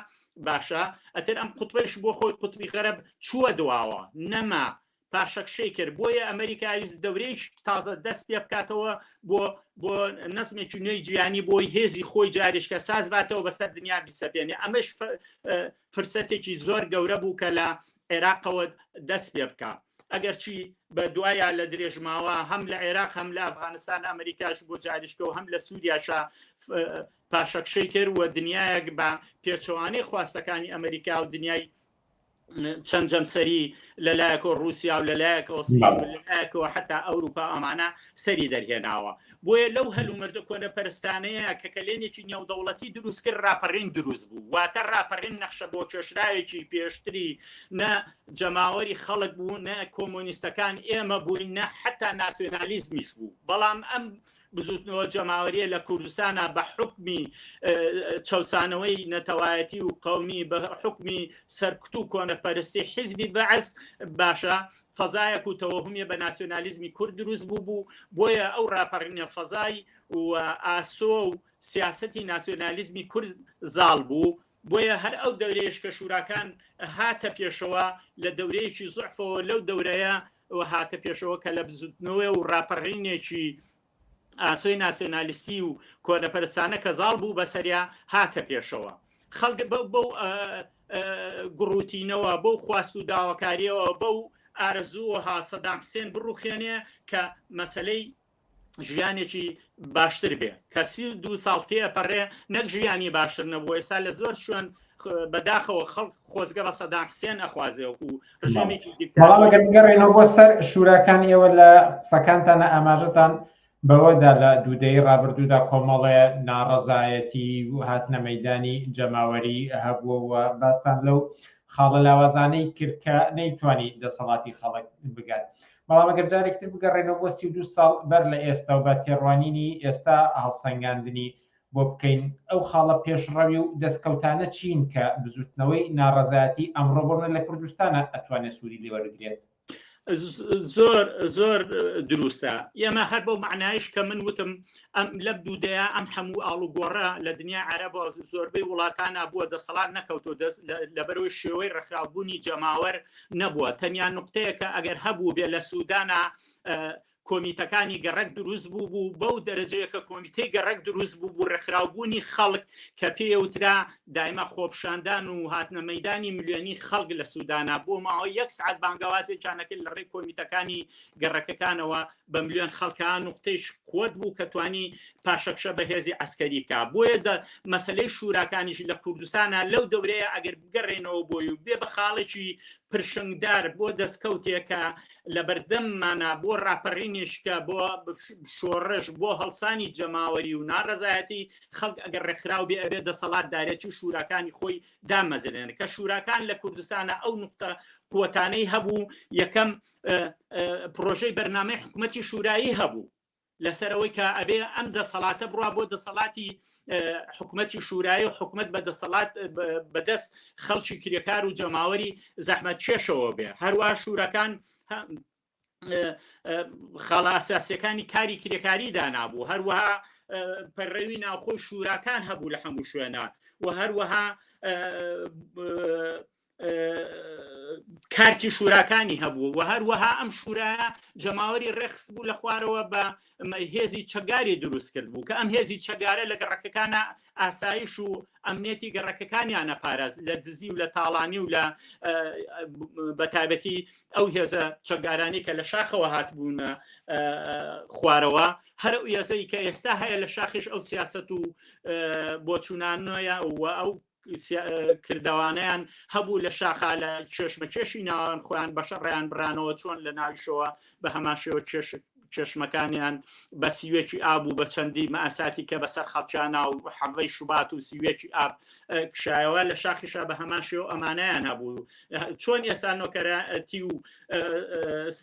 C: باشە ئەتر ئەم قوتبەش بۆ خۆی قوتبی غەرب چووە دواوە نەما پاشەکشەی کرد بۆیە ئەمریکا ویست دەورەیەکی تازە دەست پێ بکاتەوە بۆ بۆ نەزمێکی نوێی جیهانی بۆی هێزی خۆی جارێکە ساز باتەوە بەسەر دنیا بیسەپێنێ ئەمەش فرسەتێکی زۆر گەورە بوو کە لە عێراقەوە دەست پێ بکە. ئەگەرچی بە دوایا لە درێژماوە هەم لە عێراق هەم لە ئەفغانستان ئەمریکاش بۆ جاریشکە و هەم لە سووریاشا پاشەکشەی کرد و دنیایەک بە پێچەوانەی خواستەکانی ئەمریکا و دنیای چەند جەمسەری لەلایەکەوە رووسیا و لەلایەکەوە سین و لەلایەکەوە حتا ئەوروپا ئەمانە سەری دەرهێناوە بۆیە لەو هەلومەرجە کۆنەپەرستانەیە کە کەلێنێکی نێودەوڵەتی دروست کرد راپەڕین دروست بوو واتە راپەڕین نەخشە بۆ کێشراوێکی پێشتری نە جەماوەری خەڵک بوو نە کۆمۆنیستەکان ئێمە بووین نە حتا ناسیۆنالیزمیش بوو بەڵام ئەم بزوتنەوە جەماوەریە لە کوردستانا بە حوکمی چەوسانەوەی نەتەوایەتی و قەومی بە حوکمی سەرکوت و کۆنەپەرستی حیزبی بەعس باشە فەزایەک و تەوەهمیە بە ناسیۆنالیزمی کورد دروست بوو بوو بۆیە ئەو راپەڕینە فەزای و ئاسۆ و سیاسەتی ناسیۆنالیزمی کورد زاڵ بوو بۆیە هەر ئەو دەورەیەش کە شوراکان هاتە پێشەوە لە دەورەیەکی زعفەوە لەو دەورەیە و هاتە پێشەوە کە لە بزوتنەوە و ڕاپەڕینێکی ئاسۆی ناسیۆنالیستی و کۆنەپەرستانە کە زاڵ بوو بەسەریا هاتە پێشەوە خەڵک بەو گوڕوتینەوە بەو خواست و داواکاریەوە بەو ئارەزووە ها سەدام حسێن بڕوخێنێ کە مەسلەی ژیانێکی باشتر بێ کە 32 ساڵ تێپەڕێ نەک ژیانی باشتر نەبوو ئێستا لە زۆر شوێن بەداخەوە خەڵک خۆزگە بە سەدام حسێن ئەخوازێ وەکو ڕژێمێکی
A: بەڵام ئەگەر بگەڕێنەوە بۆ سەر شوراکان ئێوە لە قسەکانتانە ئاماژەتان بەوەدا لە دوودەی ڕابردوودا کۆمەڵێ ناڕەزایەتی و هاتنە مەدانی جەماوەری هەبووە و باستان لەو خاڵە لاوازانەی کرد کە نەیتوانی دەسەڵاتی خەڵک بگات بەڵام ئەگەر جارێکتر بگەڕێنەوە بۆ 32 ساڵ بەر لە ئێستا و بە تێڕوانینی ئێستا هەڵسەنگاندنی بۆ بکەین، ئەو خاڵە پێشڕەوی و دەستکەوتانە چین کە بزوتنەوەی ناڕەزایەتی ئەمڕۆ بۆ لە کوردستانە ئەتوانێت سوودی لێ وەربگرێت؟
C: زۆر زۆر دروستە ئێمە هەر بەو معنایش کە من وتم ئەم لەم دوودەیە ئەم هەموو ئاڵوگۆڕە لە دنیا عەرەب زۆربەی وڵاتانە بووە دەسەڵات نەکەوتۆ دەست لەبەرەوەی شێوەی ڕێکخراوبوونی جەماوەر نەبووە تەنیا نقطەیەکە ئەگەر هەبوو بێ لە سوودانە کۆمیتەکانی گەڕەک دروست بوو بوو بەو دەرەجەیە کە کۆمیتەی گەڕەک دروست بوو بوو ڕێکخراوبوونی خەڵک کە پێیەوترا دایما خۆپشاندان و هاتنە مەدانی ملیۆنی خەڵک لە سوودانا بۆ ماوەی یەک سعات بانگەوازێکیانەکرد لە ڕێی کۆمیتەکانی گەڕەکەکانەوە بە ملیۆن خەڵکە نوقتەیش قوت بوو کە توانی پاشەکشە بە هێزی عسکەری بکە بۆیە دە مەسلەی شوراکانیش لە کوردستانە لەو دەورەیە ئەگەر بگەڕێنەوە بۆی و بێ بە خاڵێکی پرشنگدار بۆ دەستکەوتێکە لە بەردەممانە بۆ ڕاپەڕینێشکە بۆ شۆڕش بۆ هەڵسانی جەماوەری و ناڕەزایەتی خەڵک ئەگەر ڕێکخراو بێ ئەبێ دەسەڵاتدارێتی و شوراکانی خۆی دامەزرێن کە شوراکان لە کوردستانە ئەو نقطە قوتانەی هەبوو یەکەم پرۆژەی بەرنامەی حکوومەتی شورایی هەبوو لەسەر ئەوەی کە ئەبێ ئەم دەسەڵاتە بڕوا بۆ دەسەڵاتی حکوومەتی شورایی و حکوومەت بە دەسەڵات بەدەست خەڵکی کرێکار و جەماوەری زەحمەت کێشەوە بێ هەروە شوورەکان خاڵە ئاساسیەکانی کاری کرێکاری دانابوو هەروەها پەرەوی ناوخۆی شوراکان هەبوو لە هەموو شوێنە و هەروەها کارتی شوراکانی هەبوو و هەروەها ئەم شورایە جەماوەری ڕێخس بوو لە خوارەوە بە هێزی چەگاری دروست کرد بوو کە ئەم هێزی چەگارە لە گەڕەکەکانە ئاسایش و ئەمنیەتی گەڕەکەکانیانە پاراز لە دزی و لە تاڵانی و لە بەتایبەتی ئەو هێزە چەکدارانی کە لە شاخەوە هاتبوونە خوارەوە هەر ئەو هێزەی کە ئێستا هەیە لە شاخیش ئەو سیاست و بۆچوونانەیە و ئەو کردوانیان هەبوو لە شاخا لە کێشمەکێشی ناوان خۆیان بە شەڕیان برانەوە چۆن لە ناویشەوە بە هەمان شێوە کێش چێشمەکانیان بە سیوێکی ئاب و بە چەندی مەساتی کە بەسەر خەڵکیانە و حەڤەی شوبات و سیوێکی ئاب کشایەوە لە شاخیشا بە هەمان شێوە ئەمانیان هەبوو چۆن ئێستا نۆکەرەتی و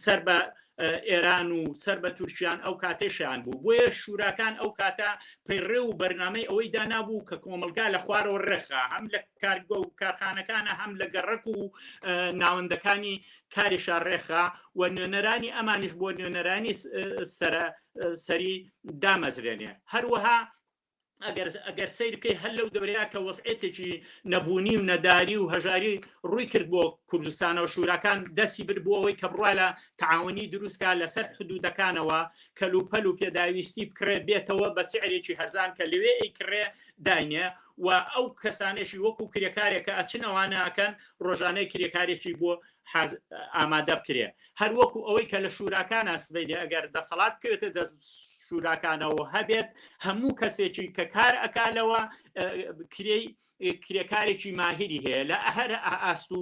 C: سەر بە ئێران و سەر بە تورکیان ئەو کاتێشیان بوو بۆیە شوراکان ئەو کاتە پەیڕێ و بەرنامەی ئەوەی دانابوو کە کۆمەلگا لە خوارەوە ڕێکخا هەم لە کارگە و کارخانەکانە هەم لە گەڕەک و ناوەندەکانی کاریشا ڕێکخا و نوێنەرانی ئەمانیش بۆ نوێنەرانی سەری دامەزرێنێ هەروەها. ئەگەر ئەگەر سەیر بکەی هەر لەو دەورەیە کە وەزعێتێکی نەبوونی و نەداری و هەژاری ڕووی کرد بۆ کوردستانەوە شوراکان دەستی برد بۆ ئەوەی کە بڕوا لە تەعاونی دروستکا لەسەر حدودەکانەوە کەلوپەل و پێداویستی بکڕێ بێتەوە بە سعرێکی هەرزان کە لەوێ ئەیکڕێ داینێ و ئەو کەسانێکی وەکو کرێکارێک کە ئەچن ئەوانە ئەکەن ڕۆژانەی کرێکارێکی بۆ حاز ئامادە بکرێ هەر وەکو ئەوەی کە لە شوراکانە سبەینێ ئەگەر دەسەڵات بکەوێتە دەست شوراکانەوە هەبێت هەموو کەسێکی کە کار ئەکالەوە کرێی کرێکارێکی ماهری هەیە لە هەر ئاست و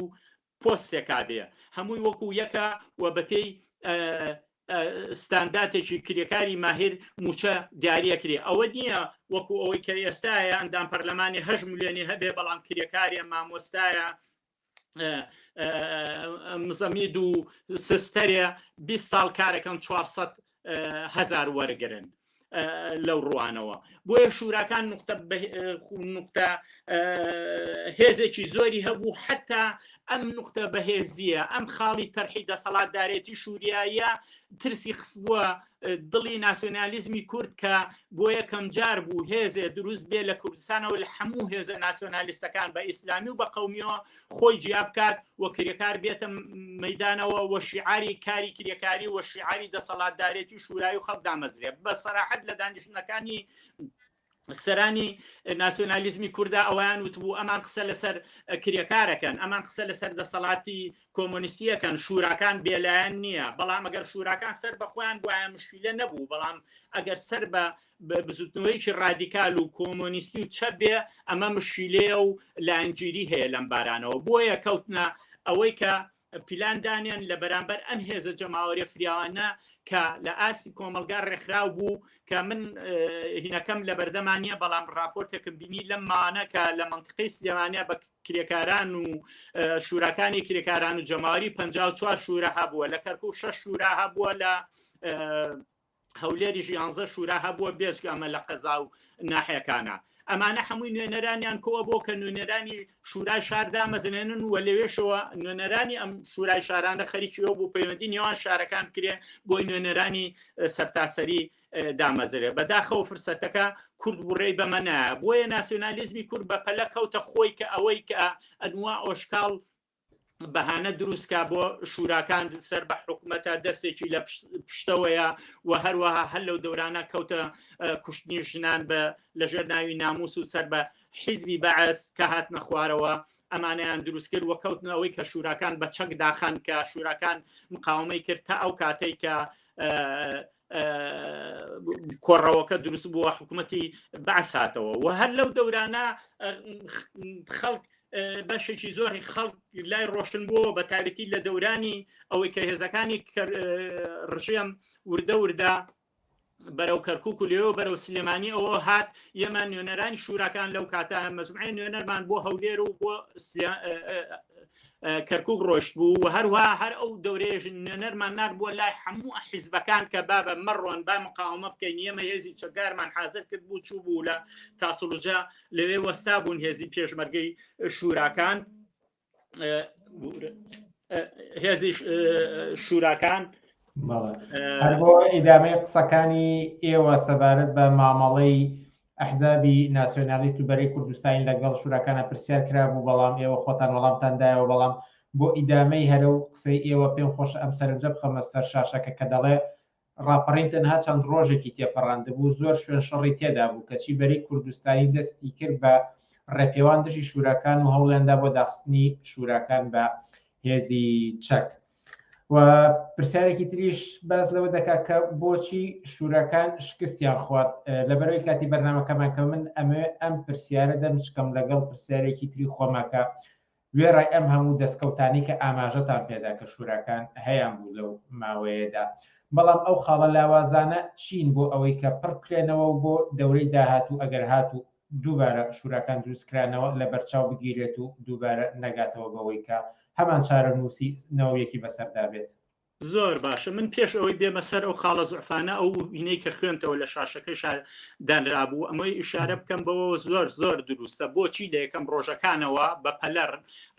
C: پۆستێکا بێ هەمووی وەکو یەکە و بەپێی ستانداتێکی کرێکاری ماهر موچە دیاریەکرێ ئەوە نییە وەکو ئەوەی کە ئێستاە ئەندام پەرلەمانی هەش ملیۆنی هەبێ بەڵام کرێکاریە مامۆستایە مزەمید و سستەرێ 20 ساڵ کارەکەم 400 هزار وەرگن لەو ڕوانەوە بۆیە شوراکان نقطە نقطە هێزێکی زۆری هەبوو حتا ئەم نقطە بەهێزیە ئەم خاڵی تەرحی دەسەڵاتدارێتی شوریایە ترسی خستبووە دڵی ناسیۆنالیزمی کورد کە بۆ یەکەم جار بوو هێزێ دروست بێ لە کوردستانەوە لە هەموو هێزە ناسیۆنالیستەکان بە ئیسلامی و بە قەومیەوە خۆی جیا بکات و کرێکار بێتە مەیدانەوە و شیعاری کاری کرێکاری و شیعاری دەسەڵاتدارێتی شورای و خەڵک دامەزرێ بە سەراحەت لە دانیشتنەکانی سەرانی ناسیۆنالیزمی کووردا ئەویان وتبوو ئەمان قسە لەسەر کرێکارەکەن ئەمان قسە لەسەر دەسەڵاتی کۆمۆنیستیەکەن شوراکان بێلایەن نییە بەڵام ئەگەر شوراکان سەر بە خۆیان بواە مشکیلە نەبوو بەڵام ئەگەر سەر بە بزوتنەوەیکی ڕادیکال و کۆمۆنیستی و چەپ بێ ئەمە مشکیلەیە و لایەنگیری هەیە لەم بارانەوە بۆیە کەوتنە ئەوەی کە پیلان دانێن لە بەرامبەر ئەم هێزە جەماوەریە فریاوانە کە لە ئاستی کۆمەلگا ڕێکخراو بوو کە من هینەکەم لە بەردەمان نییە بەڵام راپۆرتێکم بینی لەم ماوانە کە لە منطقی سلێمانە بە کرێکاران و شوراکانی کرێکاران و جەماوەری 54 شورا هەبووە لە کەرکک و شەش شورا هەبووە لە هەولێریش یانزە شورا هەبووە بێجگە ئەمە لە قەزا و ناحیەکانە ئەمانە هەمووی نوێنەرانیان کۆوە بۆ کە نوێنەرانی شورای شار دامەزرێنن و لەوێشەوە نوێنەرانی ئەم شورای شارانە خەریکی ئەو بوو پەیوەندی نێوان شارەکان بکرێ بۆی نوێنەرانی سەرتاسەری دامەزرێ بەداخەوە فرسەتەکە کورد بڕێی بەمە نایە بۆیە ناسیۆنالیزمی کورد بە پەلە کەوتە خۆی کە ئەوەی کە ئەنوا ئۆشکاڵ بەهانە دروستکا بۆ شوراکان سەر بە حکومەتە دەستێکی لە پشتەوەیە و هەروەها هەر لەو دەورانە کەوتە کوشتنی ژنان بە لەژێر ناوی ناموس و سەر بە حیزبی بەعس کە هاتنە خوارەوە ئەمانەیان دروست کرد و کەوتنەوەی کە شوراکان بە چەک داخان کە شوراکان مقاومەی کرد تا ئەو کاتەی کە کۆڕەوەکە دروست بووە حکوومەتی بەعس هاتەوە و هەر لەو دەورانە خەڵک بەشێکی زۆری خەڵک لای ڕۆشن بووەوە بە تایبەتی لە دەورانی ئەوەی کە هێزەکانی ڕژێم وردە وردە بەرەو کەرکک و لێەوە بەرەو سلێمانی ئەوە هات ئێمە نوێنەرانی شوراکان لەو کاتە مەجموعەی نوێنەرمان بۆ هەولێر و بۆ کەرکک ڕۆشت بوو و هەروە هەر ئەو دەورەیەش نوێنەرمان نار بووە لای هەموو حیزبەکان کە بابە مەڕۆن با مقاومە بکەین ئێمە هێزی چەکدارمان حاضر کرد بوو چوو بوو لە تاسڵوجە لەوێ وەستا بوون هێزی پێشمەرگەی شوراکان هێزی شوراکان
A: هەر بۆ ئیدامەی قسەکانی ئێوە سەبارەت بە مامەڵەی ئەحزابی ناسیۆنالیست و بەرەی کوردستانی لەگەڵ شوراکانە پرسیار کرابوو بەڵام ئێوە خۆتان وەڵامتان دایەوە بەڵام بۆ ئیدامەی هەرە و قسەی ئێوە پێم خۆشە ئەم سەرنجە بخەمە سەر شاشەکە کە دەڵێ ڕاپەڕین تەنها چەند ڕۆژێکی تێپەڕاندبوو، زۆر شوێن شەڕی تێدا بوو، کەچی بەرەی کوردستانی دەستی کرد بە ڕێپێوان دژی شوراکان و هەوڵیاندا بۆ داخستنی شوراکان بە هێزی چەک. و پرسیارێکی تریش باس لەوە دەکات کە بۆچی شوراکان شکستیان خوارد لەبەرەوەی کاتی بەرنامەکەمان کە من ئەمەوێ ئەم پرسیارە دەمچکەم لەگەڵ پرسیارێکی تری خۆمەکە وێڕای ئەم هەموو دەستکەوتانەی کە ئاماژەتان پێدا کە شوراکان هەیان بوو لەو ماوەیەدا، بەڵام ئەو خاڵە لاوازانە چین بۆ ئەوەی کە پڕ بکرێنەوە و بۆ دەورەی داهاتوو ئەگەر هاتوو دووبارە شوراکان دروست کرانەوە لەبەرچاو بگیرێت و دووبارە نەگاتەوە بەوەی کە هەمان چارەنووسی نەوەیەکی بەسەردا بێت؟
C: زۆر باشە من پێش ئەوەی بێمە سەر ئەو خاڵە زوعفانە ئەو هینەی کە خوێنتەوە لە شاشەکەی دانرابوو ئەمەی ئیشارە بکەم بەوە زۆر زۆر دروستە بۆچی لە یەکەم ڕۆژەکانەوە بە پەلەر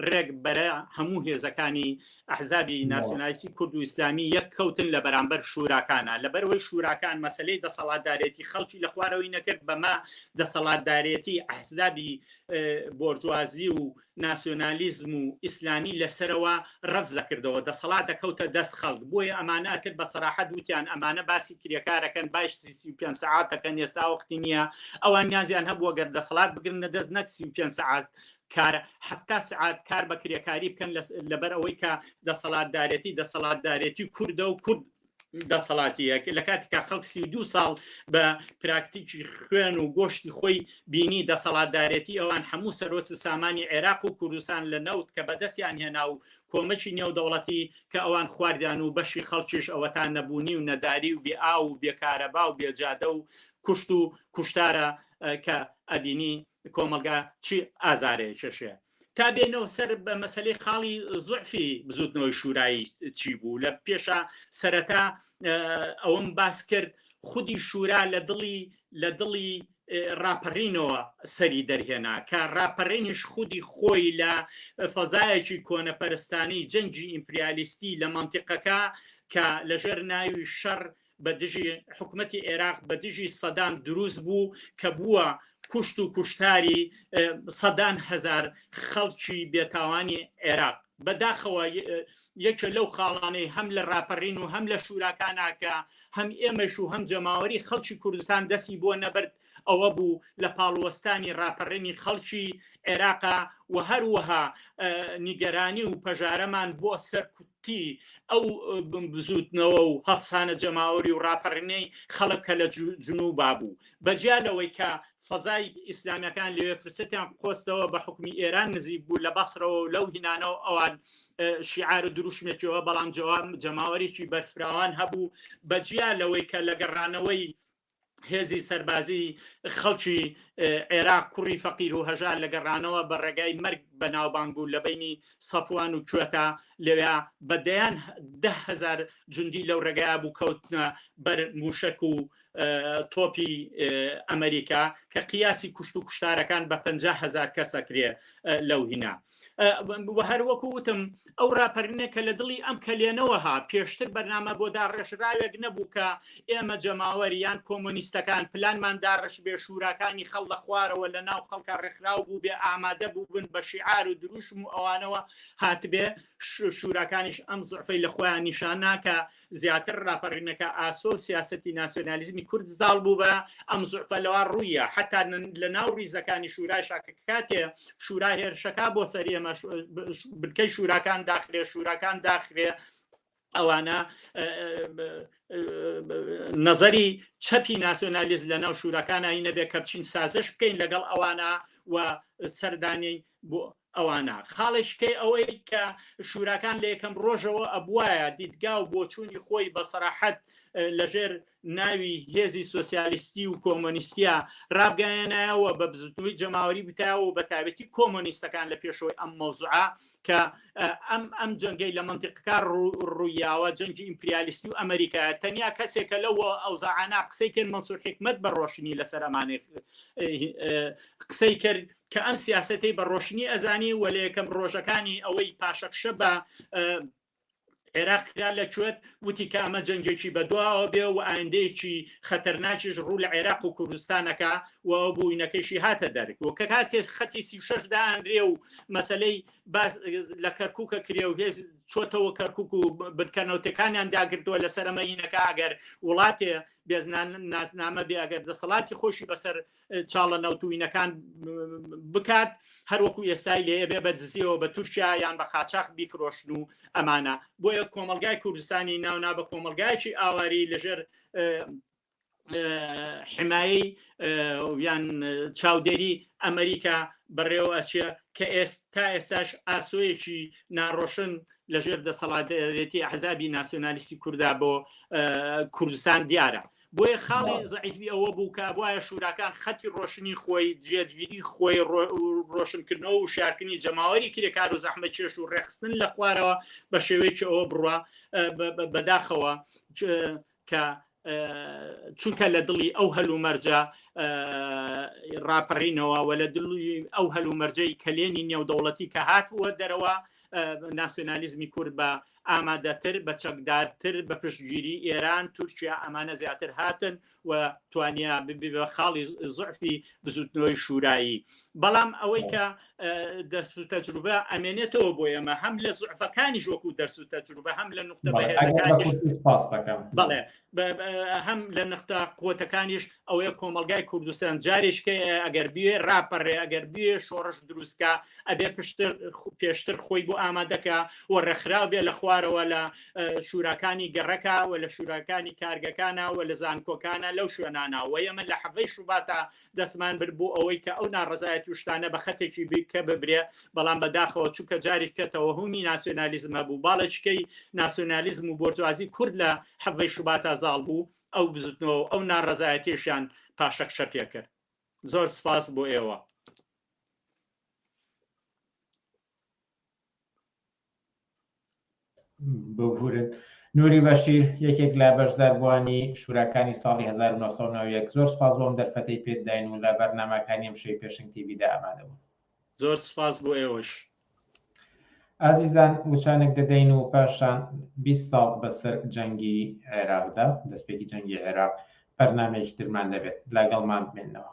C: ڕێک بەرە هەموو هێزەکانی ئەحزابی ناسیۆنالیستی کورد و ئیسلامی یەک کەوتن لە بەرامبەر شوراکانە لەبەرەوەی شوراکان مەسلەی دەسەڵاتدارێتی خەڵکی لە خوارەوەی نەکرد بەمە دەسەڵاتدارێتی ئەحزابی بۆرجوازی و ناسیۆنالیزم و ئیسلامی لەسەرەوە رەفز دەکردەوە دەسەڵات دەکەوتە دەست خەڵک بۆیە ئەمانە ئەکرد بە سەراحەت وتیان ئەمانە باسی کرێکارەکەن باش 35 سەعات دەکەن ئێستا وەختی نییە ئەوان نیازیان هەبووە گەر دەسەڵات بگرنە دەست نەک 35 سەعات کار 70 سەعات کار بە کرێکاری بکەن لەبەر ئەوەی کە دەسەڵاتدارێتی دەسەڵاتدارێتی کوردە و کورد دەسەڵاتیە لە کاتێکا خەڵک 32 ساڵ بە پراکتیکی خوێن و گۆشتی خۆی بینی دەسەڵاتدارێتی ئەوان هەموو سەرۆت و سامانی عێراق و کوردستان لە نەوت کە بەدەستیان هێنا و کۆمەکی نێودەوڵەتی کە ئەوان خواردیان و بەشی خەڵکیش ئەوەتا نەبوونی و نەداری و بێ ئاو و بێ کارەبا و بێ جادە و کوشت و کوشتارە کە ئەبینی کۆمەڵگا چی ئازارێ کێشێ. تا بێنەوە سەر بە مەسلەی خاڵی زعفی بزوتنەوەی شورایی چی بوو لە پێشە سەرەتا ئەوەم باس کرد خودی شورا لە دڵی لە دڵی ڕاپەڕینەوە سەری دەرهێنا کە ڕاپەڕینیش خودی خۆی لە فەزایەکی کۆنەپەرستانی جەنگی ئیمپریالیستی لە مەنتیقەکە کە لەژێر ناوی شەڕ بە دژی حکومەتی عێراق بە دژی سەدام دروست بوو کە بووە کوشت و کوشتاری سەدان هەزار خەڵکی بێتاوانی عێراق بەداخەوە یەکێ لەو خاڵانەی هەم لە ڕاپەڕین و هەم لە شوراکاناکە هەم ئێمەش و هەم جەماوەری خەڵکی کوردستان دەستی بۆ نەبرد ئەوە بوو لە پاڵوەستانی ڕاپەڕینی خەڵکی عێراقا و هەروەها نیگەرانی و پەژارەمان بۆ سەرکوت تی ئەو بزوتنەوە و هەڵسانە جەماوەری و ڕاپەڕینەی خەڵک کە لە جنوبا بوو بەجیا لەوەی کە فەزای ئیسلامیەکان لەوێ فرسەتیان قۆستەوە بە حکومی ئێران نزیک بوو لە بەسرەوە و لەو هینانەوە ئەوان شیعار و دروشمێکەوە بەڵام جەماوەرێکی بەرفراوان هەبوو بەجیا لەوەی کە لە گەڕانەوەی هێزی سەربازی خەڵکی عێراق کوڕی فەقیر و هەژار لە گەڕانەوە بە ڕێگای مەرگ بەناوبانگ و لە بینی سەفوان و کوێتە لەوێ بە دەیان 10هزار جوندی لەو ڕێگای بوو کەوتنە بەر موشک و تۆپی ئەمریکا کە قیاسی کوشت و کوشتارەکان بە 500هزار کەسەکرێ لەو هینا و هەروەکو وتم ئەو راپەرینە کە لە دڵی ئەم کەلێنەوە ها پێشتر بەرنامە بۆ داڕێژراوێک نەبوو کە ئێمە جەماوەر یان کۆمۆنیستەکان پلانمان داڕش بێ شوراکانی خەڵ لە خوارەوە لە ناو خەڵکە ڕێکخراو بوو بێ ئامادە بووبن بە شیعار و دروشم و ئەوانەوە هاتبێ شوراکانیش ئەم زعفەی لە خۆیان نیشان ناکە زیاتر ڕاپەڕینەکە ئاسۆ و سیاسەتی ناسیۆنالیزمی کورد زاڵ بوو بە ئەم زوعفە لەوا ڕوویە حتا لە ناو ڕیزەکانی شورایشا کە کاتێ شورا هێرشەکە بۆ سەر ئێمە بنکەی شوراکان داخرێ شوراکان داخرێ ئەوانە نظری چەپی ناسیۆنالیست لە ناو شوراکانایی نەبێ کە بچین سازش بکەین لەگەڵ ئەوانە و سەردانی بۆ ئەوانە. خاڵێکیکەی ئەوەی کە شوراکان لە یەکەم ڕۆژەوە ئەبوایە دیدگا و بۆچوونی خۆی بە سەراحەت لەژێر ناوی هێزی سۆسیالیستی و کۆمۆنیستیا ڕابگەیەنایە و بە بزوتنەوەی جەماوەری بتایەوە و بە تایبەتی کۆمۆنیستەکان لە پێشەوەی ئەم مەوزوعە کە ئەم ئەم جەنگەی لە مەنتیقەکە ڕوویاوە جەنگی ئیمپریالیستی و ئەمریکایە تەنیا کەسێکە لەو ئەوزاعانە قسەی کرد مەنسوور حیکمەت بە ڕۆشنی لەسەر ئەمانەی قسەی کرد کە ئەم سیاسەتەی بە ڕۆشنی ئەزانی و لە یەکەم ڕۆژەکانی ئەوەی پاشەکشە بە عێراق کرا لە کوێت وتی کە ئەمە جەنگێکی بەدواوە بێ و ئایندەیەکی خەتەرناکیش ڕوو لە عێراق و کوردستانەکە و ئەو بووینەکەیشی هاتە دەرک و کە کاتێ خەتی 36 دانرێ و مەسلەی باس لە کەرکووکە کرێ و هێز چۆتەوە کەرکوک و بنکەنەوتەکانیان داگرتووە لەسەر ئەمەینەکە ئەگەر وڵاتێ بێزنان نازنامە بێ ئەگەر دەسەڵاتی خۆشی بەسەر چاڵە نەوتوینەکان بکات هەروەکو ئێستای لێ بێ بە دزیەوە بە تورکیا یان بە قاچاخ بیفرۆشن و ئەمانە بۆیە کۆمەلگای کوردستانی ناونا بە کۆمەلگایکی ئاواری لەژێر حمایەی یان چاودێری ئەمریکا بەڕێوە ئەچێ کە ئێستا ئێستاش ئاسۆیەکی ناڕۆشن لەژێر دەسەڵاتێتی ئەحزابی ناسیۆنالیستی کووردا بۆ کوردستان دیارە. بۆیە خاڵی زەعیفی ئەوە بوو کە ئەبوایە شوراکان خەتی ڕۆشنی خۆی جێگیری خۆی ڕۆشنکردنەوە و شارکردنی جەماوەری کرێکار و زەحمەتکێش و ڕێخستن لە خوارەوە بە شێوەیەکی ئەوە بڕوا بەداخەوە کە چونکە لە دڵی ئەو هەلومەرجە ڕاپەڕینەوە و لە دڵی ئەو هەلومەرجەی کەلێنی نێودەوڵەتی کە هاتووە دەرەوە ناسیۆنالیزمی کورد بە ئامادەتر بە چەکدارتر بە پشتگیری ئێران تورکیا ئەمانە زیاتر هاتن و توانیا ببی بە خاڵی زعفی بزوتنەوەی شورایی بەڵام ئەوەی کە دەرس و تەجروبە ئەمێنێتەوە بۆ ئێمە هەم لە زعفەکانیش وەکو دەرس و تەجروبە هەم لە نقطە بەهێزەکانیش بەڵێ هەم لە نقطە قوتەکانیش ئەوەیە کۆمەلگای کوردستان جارێککە ئەگەر بێ راپەڕێ ئەگەر بێ شۆڕش دروستکە ئەبێ پشتر پێشتر خۆی بۆ ئامادەکە و ڕێکخراو بێ لە خوارەوە لە شوراکانی گەڕەکە و لە شوراکانی کارگەکانە و لە زانکۆکانە لەو شوێنانە و ئێمە لە حەڤەی شوباتا دەستمان برد بۆ ئەوەی کە ئەو ناڕەزایەتی و شتانە بە خەتێکی کە ببرێ بەڵام بەداخەوە چونکە جارێک کە تەوەهومی ناسیۆنالیزم هەبوو باڵێکیکەی ناسیۆنالیزم و بۆرجوازی کورد لە حەڤەی شوباتا زاڵ بوو ئەو بزوتنەوە و ئەو ناڕەزایەتیشیان پاشەکشە پێکرد زۆر سپاس بۆ ئێوە.
A: ببورن نوری بەشیر یەکێک لە بەشداربووانی شوراکانی ساڵی 1991 زۆر سپاس بۆم دەرفەتەی پێت داین و لە بەرنامەکانی ئەمشەوی پێشنگ تیڤیدا ئامادە بوون.
C: زۆر سپاس بۆ ئێوەش.
A: ئازیزان وچانێک دەدەین و پاشان 20 ساڵ بەسەر جەنگی عێراقدا دەستپێکی جەنگی عێراق بەرنامەیەکی ترمان دەبێت لەگەڵمان بمێنەوە.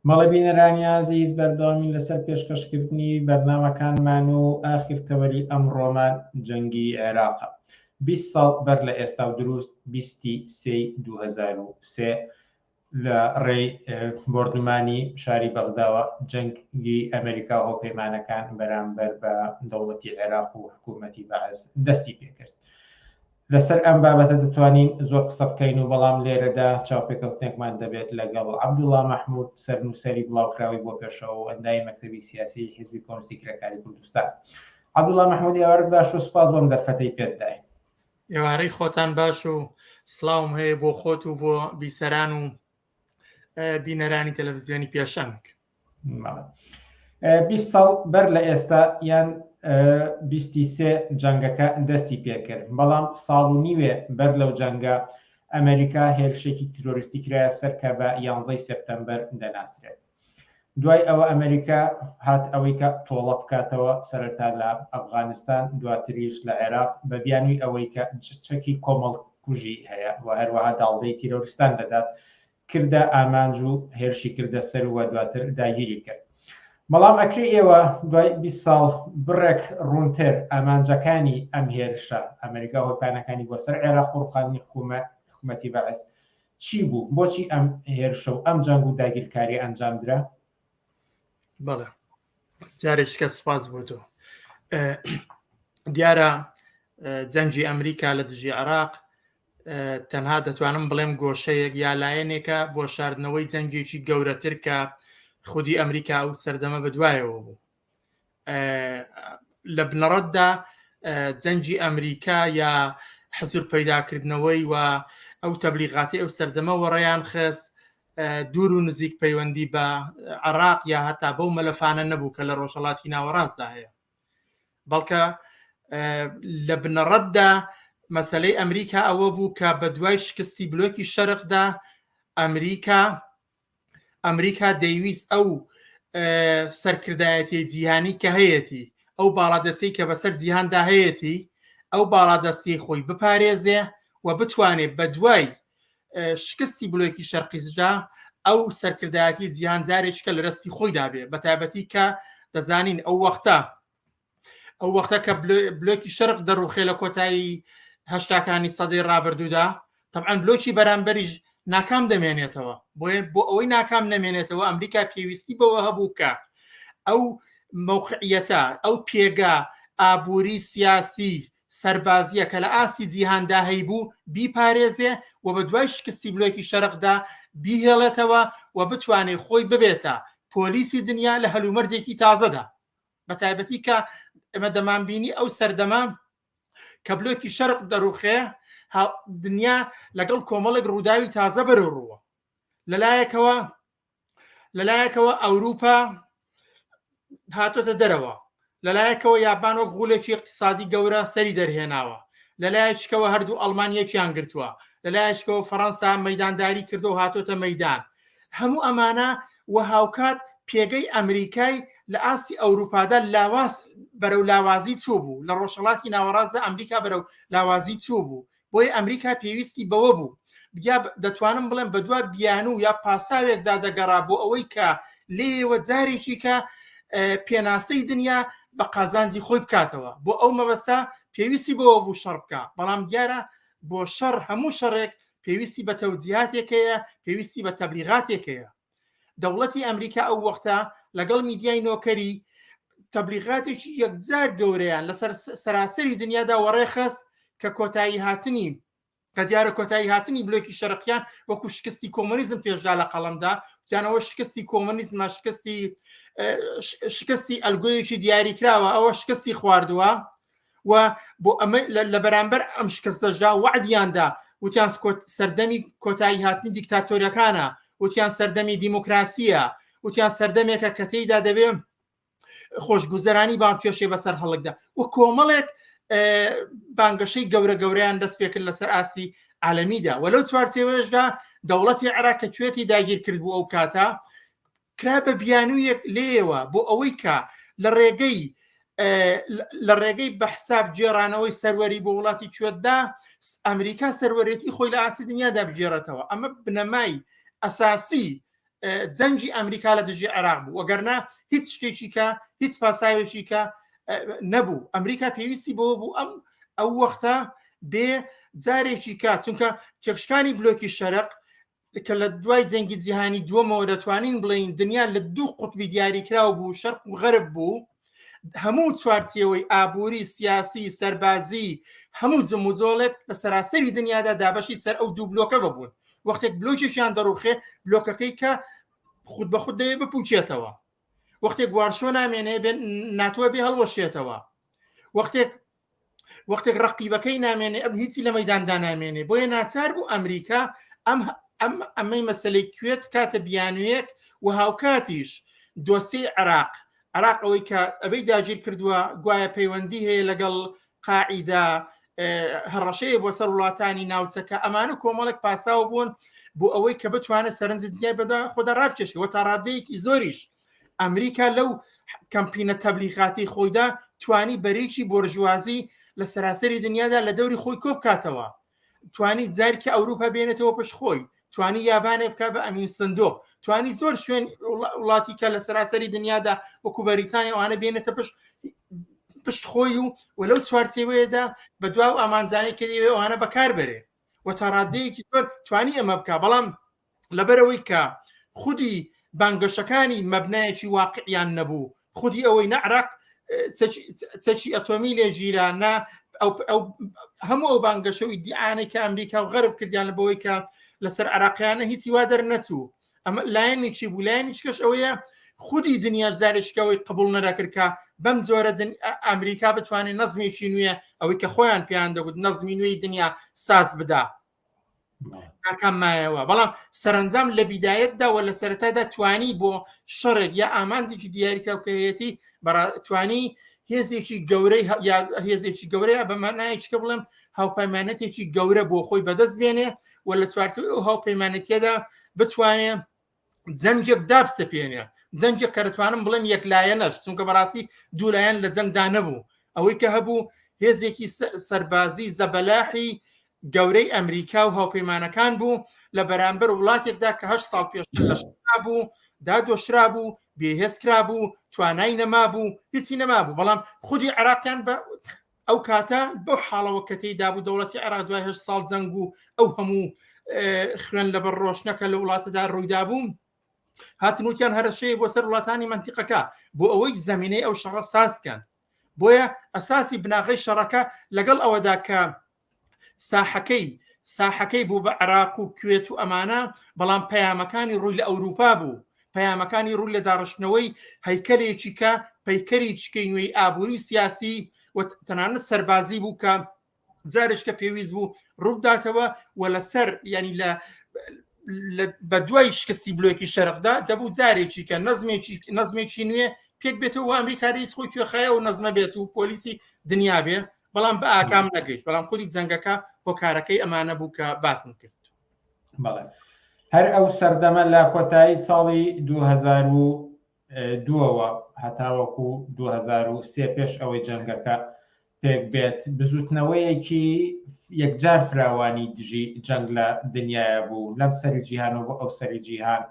A: بەڵێ بینەرانی ئازیز بەردەوامین لەسەر پێشکەشکردنی بەرنامەکانمان و ئاخر تەوەری ئەمڕۆمان جەنگی عێراقە 20 ساڵ بەر لە ئێستا و دروست 23 2003 لە ڕێی بۆردومانی شاری بەغداوە جەنگی ئەمریکا و هاوپەیمانەکان بەرامبەر بە دەوڵەتی عێراق و حکوومەتی بەعس دەستی پێکرد. لەسەر ئەم بابەتە دەتوانین زۆر قسە بکەین و بەڵام لێرەدا چاوپێکەوتنێکمان دەبێت لەگەڵ عەبدوڵا مەحمود سەرنووسەری بڵاوکراوەی بۆ پێشەوە و ئەندامی مەکتەبی سیاسی حیزبی کۆمۆنیستی کرێکاری کوردستان. عەبدوڵا مەحمود ئێوارەت باش و سوپاس بۆ ئەم دەرفەتەی پێت داین.
D: ئێوارەی خۆتان باش و سڵاوم هەیە بۆ خۆت و بۆ بیسەران و بینەرانی تەلەڤزیۆنی پێشەنگ.
A: 20 ساڵ بەر لە ئێستا یان 23 جەنگەکە دەستی پێکرد بەڵام ساڵ و نیوێ بەر لەو جەنگە ئەمریکا هێرشێکی تیرۆریستی کرایە سەر کە بە 11 سپتەمبەر دەناسرێت. دوای ئەوە ئەمریکا هات ئەوەی کە تۆڵە بکاتەوە سەرەتا لە ئەفغانستان دواتریش لە عێراق بە بیانووی ئەوەی کە چەکی کۆمەڵکوژی هەیە و هەروەها داڵدەی تیرۆریستان دەدات کردە ئامانج و هێرشی کردە سەر و دواتر داگیری کرد. بەڵام ئەکرێ ئێوە دوای 20 ساڵ بڕێک ڕوونتر ئامانجەکانی ئەم هێرشە ئەمریکا و هاوپەیمانەکانی بۆ سەر عێراق و ڕوخاندنی حکوومەتی بەعس چی بوو؟ بۆچی ئەم هێرشە و ئەم جەنگ و داگیرکاریە ئەنجام درا؟
D: بەڵێ جارێکیکە سپاس بۆ تۆ. دیارە جەنگی ئەمریکا لە دژی عێراق تەنها دەتوانم بڵێم گۆشەیەک یا لایەنێکە بۆ شاردنەوەی جەنگێکی گەورەتر کە خودی ئەمریکا ئەو سەردەمە بەدوایەوە بوو. لە بنەڕەتدا جەنگی ئەمریکا یا حزور پەیداکردنەوەی و ئەو تەبلیغاتی ئەو سەردەمە وەڕیان خست دوور و نزیک پەیوەندی بە عراق یا هەتا بەو مەلەفانە نەبوو کە لە ڕۆژهڵاتی ناوەڕاستدا هەیە بەڵکە لە بنەڕەتدا مەسلەی ئەمریکا ئەوە بوو کە بە دوای شکستی بلۆکی شەرقدا ئەمریکا ئەمریکا دەیویست ئەو سەرکردایەتی جیهانی کە هەیەتی ئەو باڵادەستی کە بەسەر جیهاندا هەیەتی ئەو باڵادەستی خۆی بپارێزێ و بتوانێت بە دوای شکستی بلۆکی شەرقیشدا ئەو سەرکردایەتی جیهان جارێککە لە دەستی خۆیدا بێ بە تایبەتی کە دەزانین ئەو وەختە. ئەو وەختە کە بلۆکی شەرق دەڕوخێ لە کۆتایی هەشتاکانی سەدەی ڕابردوودا تەبعەن بلۆکی بەرامبەریش ناکام دەمێنێتەوە بۆیە بۆ ئەوەی ناکام نەمێنێتەوە ئەمریکا پێویستی بەوە هەبوو کە ئەو مەوقعیەتە ئەو پێگە ئابووری سیاسی سەربازیە کە لە ئاستی جیهاندا هەیبوو بیپارێزێ و بە دوای شکستی بلۆکی شەرقدا بیهێڵێتەوە و بتوانێ خۆی ببێتە پۆلیسی دنیا لە هەلومەرجێکی تازەدا بە تایبەتی کە ئێمە دەمانبینی ئەو سەردەمە کە بلۆکی شەرق دەڕوخێ دنیا لەگەڵ کۆمەڵێک ڕووداوی تازە بەرەو ڕووە لەلایەکەوە لەلایەکەوە ئەوروپا هاتۆتە دەرەوە لەلایەکەوە یابان وەک غولێکی اقتصادی گەورە سەری دەرهێناوە لەلایەکیکەوە هەردوو ئەڵمان یەکیان گرتووە لەلایەکەوە فەڕەنسا مەدانداری کردو هاتۆتە مەدان هەموو ئەمانە و هاوکات پێگەی ئەمریکای لە ئاستی ئەوروپادا لاواز بەرەو لاوازی چوو بوو لە ڕۆژهەڵاتی ناوەڕاستدا ئەمریکا بەرەو لاوازی چوو بوو بۆیە ئەمریکا پێویستی بەوە بوو یا دەتوانم بڵێم بەدوا بیانوو یا پاساوێکدا دەگەڕا بۆ ئەوەی کە لێیەوە جارێکی کە پێناسەی دنیا بە قازانجی خۆی بکاتەوە بۆ ئەو مەبەستە پێویستی بەوە بوو شەڕ بکە بەڵام دیارە بۆ شەڕ هەموو شەڕێک پێویستی بە تەوجیهاتێک هەیە، پێویستی بە تەبلیغاتێک هەیە. دەوڵەتی ئەمریکا ئەو وەختە لەگەڵ میدیای نۆکەری تەبلیغاتێکی یەکجار گەورەیان لەسەر سەراسەری دنیادا وەڕێخست کە کۆتایی هاتنی کە دیارە کۆتایی هاتنی بلۆکی شەرقیان وەکو شکستی کۆمۆنیزم پێشدا لە قەڵەمدا یانەوە شکستی کۆمۆنیزمە شکستی شکستی ئەلگۆیەکی دیاریکراوە ئەوە شکستی خواردووە و بۆ ئەمە لە بەرامبەر ئەم شکستەشدا وەعدیاندا وتیان سەردەمی کۆتایی هاتنی دیکتاتۆریەکانە وتیان سەردەمی دیموکراسیە وتیان سەردەمێکە کە تێیدا دەبێ خۆشگوزەرانی باڵکێشێ بەسەر هەڵکدا و کۆمەڵێک بانگەشەی گەورە گەورەیان دەست پێکرد لەسەر ئاستی عالەمیدا و لەو چوارچێوەیەشدا دەوڵەتی عێراق کە کوێتی داگیر کرد بوو ئەو کاتە کرا بە بیانوویەک لێیەوە بۆ ئەوەی کە لە ڕێگەی لە ڕێگەی بە حساب گێڕانەوەی سەروەری بۆ وڵاتی کوێتدا ئەمریکا سەروەرێتی خۆی لە ئاستی دنیادا بگێڕێتەوە ئەمە بنەمای ئەساسی جەنگی ئەمریکا لە دژی عێراق بوو وەگەرنا هیچ شتێکی کە هیچ پاساوێکی کە نەبوو ئەمریکا پێویستی بەوە بوو ئەم ئەو وەختە بێ جارێکی کە چونکە تێکشکانی بلۆکی شەرق کە لە دوای جەنگی جیهانی دووەمەوە دەتوانین بڵێین دنیا لە دوو قوتبی دیاریکراو بوو شەرق و غەرب بوو هەموو چوارچێوەی ئابووری سیاسی سەربازی هەموو جموجۆڵێک لە سەراسەری دنیادا دابەشی سەر ئەو دوو بلۆکە ببوون وەختێک بلۆکێکیان دەڕوخێ بلۆکەکەی کە خود بە خود دەوێ بپوکێتەوە وەختێک وارشۆ نامێنێ بێن ناتوە بێ هەڵوەشێتەوە وەختێک وەختێک ڕقیبەکەی نامێنێ ئەم هیچی لە مەداندا نامێنێ بۆیە ناچار بوو ئەمریکا ئەم ئەم ئەمەی مەسلەی کوێت کاتە بیانویەک و هاوکاتیش دۆسیەی عراق عراق ئەوەی کە ئەبەی داگیر کردووە گوایە پەیوەندی هەیە لەگەڵ قاعیدە هەڕەشەیە بۆ سەر وڵاتانی ناوچەکە ئەمانە کۆمەڵێک پاساو بوون بۆ ئەوەی کە بتوانێت سەرنجی دنیای بەدا خۆدا ڕابکێشێ و تا ڕادەیەکی زۆریش ئەمریکا لەو کەمپینە تەبلیغاتی خۆیدا توانی بەرێکی بۆرژوازی لە سەراسەری دنیادا لە دەوری خۆی کۆبکاتەوە توانی جارکی ئەوروپا بێنێتەوە پشت خۆی توانی یابانێ بک بە ئەمین سندۆق توانی زۆر شوێن وڵاتی کە لە سەراسەری دنیادا وەکو بەریتانیا ئەوانە بێنێتە پشت پشت خۆی و و لەو چوارچێوەیەدا بە دوا و ئامانجانەی کە دەیەوێ ئەوانە بەکار بەرێ و تا ڕادەیەکی زۆر توانی ئەمە بکە بەڵام لەبەرەوەی کە خودی بانگەشەکانی مەبنایەکی واقعیان نەبوو خودی ئەوەی نە عراق چەکی ئەتۆمی لێگیرا نە هەموو ئەو بانگەشە و ئیدیعانەی کە ئەمریکا و غەرب کردیان لە بەوەی کە لەسەر عراقیانە هیچی وا دەرنەچوو ئەمە لایەنێکی بوو لایەنی کەش ئەوەیە خودی دنیا زارشکەوەی قبول نەدەکرد کە بەم جۆرە ئەمریکا بتوانێت نەزمێکی نوێ ئەوەی کە خۆیان پێیان دەگوت نەزمی نوێی دنیا ساز بدا ناکام مایەوە بەڵام سەرنجام لە بیدایەتدا و لە سەرەتادا توانی بۆ شەڕێک یا ئامانجێکی دیاریکراو کە هەیەتی توانی هێزێکی گەورەی هێزێکی گەورەیە بە مانایەکی کە بڵێم هاوپەیمانەتێکی گەورە بۆ خۆی بەدەست بێنێ و لە چوارچێوەی ئەو هاوپەیمانەتیەدا بتوانێ جەنگێک دابسەپێنێ جەنگێک کە دەتوانم بڵێم یەکلایەنەش چونکە بەڕاستی دوولایەن لە جەنگدا نەبوو ئەوەی کە هەبوو هێزێکی سەربازی زەبەلاحی گەورەی ئەمریکا و هاوپەیمانەکان بوو لە بەرامبەر وڵاتێکدا کە هەشت ساڵ پێشتر لە شەڕدا بوو دادۆشرا بوو. بێهێز کرابوو، توانای نەمابوو، هیچی نەمابوو، بەڵام خودی عێراقیان بە ئەو کاتە بەو حاڵەوە کە تێیدا بوو دەوڵەتی عێراق دوای هەشت ساڵ جەنگ و ئەو هەموو خوێن لەبەر ڕۆشنە کە لە وڵاتەدا ڕوویدا بوو، هاتن وتیان هەرەشەیە بۆ سەر وڵاتانی مەنتیقەکە بۆ ئەوەی زەمینەی ئەو شەڕە ساز کەن. بۆیە ئەساسی بناغەی شەڕەکە لەگەڵ ئەوەدا کە ساحەکەی ساحەکەی بوو بە عراق و کوێت و ئەمانە بەڵام پەیامەکانی ڕووی لە ئەوروپا بوو پەیامەکانی ڕوو لە داڕشتنەوەی هەیکەلێکی کە پەیکەری چکەی نوێی ئابووری و سیاسی و تەنانەت سەربازی بوو کە جارێک کە پێویست بوو ڕووبداتەوە و لەسەر ینی لە بە دوای شکستی بلۆکی شەرقدا دەبوو جارێکی کە نەزمێکی نەزمێکی نوێ پێک بێتەوە ئەمریکا ریس خۆی کوێخایە و نەزمە بێت و پۆلیسی دنیا بێ بەڵام بە ئاکام نەگەیشت بەڵام خودی جەنگەکە هۆکارەکەی ئەمانە بوو کە باسم کرد.
A: بەڵێ هەر ئەو سەردەمە لە کۆتایی ساڵی 2002ەوە هەتاوەکو 2003 پێش ئەوەی جەنگەکە پێک بێت بزوتنەوەیەکی یەکجار فراوانی دژی جەنگ لە دنیاە بوو لەم سەری جیهان و بۆ ئەو سەری جیهان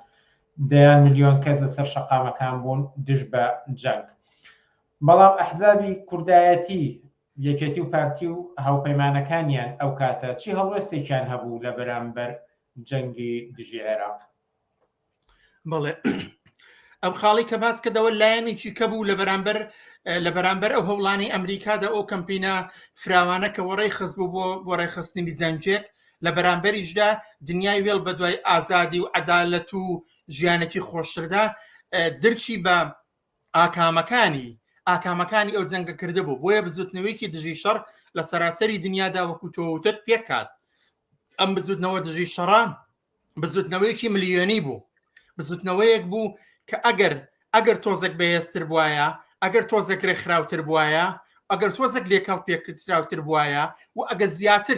A: دەیان ملیۆن کەس لەسەر شەقامەکان بوون دژ بە جەنگ بەڵام ئەحزابی کوردایەتی، یەکێتی و پارتی و هاوپەیمانەکانیان ئەو کاتە چی هەڵوێستێکیان هەبوو لە بەرامبەر جەنگی دژی عێراق؟
D: بەڵێ ئەم خاڵی کە باس کردەوە لایەنێکی کە بوو لە بەرامبەر لە بەرامبەر ئەو هەوڵانی ئەمریکادا ئەو کەمپینە فراوانە کە وەڕێی خست بوو بۆ بۆ ڕێکخستنی جەنگێک لە بەرامبەریشدا دنیای وێڵ بە دوای ئازادی و عەدالەت و ژیانێکی خۆشتردا درکی بە ئاکامەکانی ئاکامەکانی ئەو جەنگە کردبوو بۆیە بزوتنەوەیەکی دژی شەڕ لە سەراسەری دنیادا وەکو تۆ وتت پێکات ئەم بزوتنەوە دژی شەڕە بزوتنەوەیەکی ملیۆنی بوو بزوتنەوەیەک بوو کە ئەگەر ئەگەر تۆزێک بەهێزتر بواە ئەگەر تۆزێک ڕێکخراوتر بواە ئەگەر تۆزێک لێکەڵ پێکراوتر بواە و ئەگەر زیاتر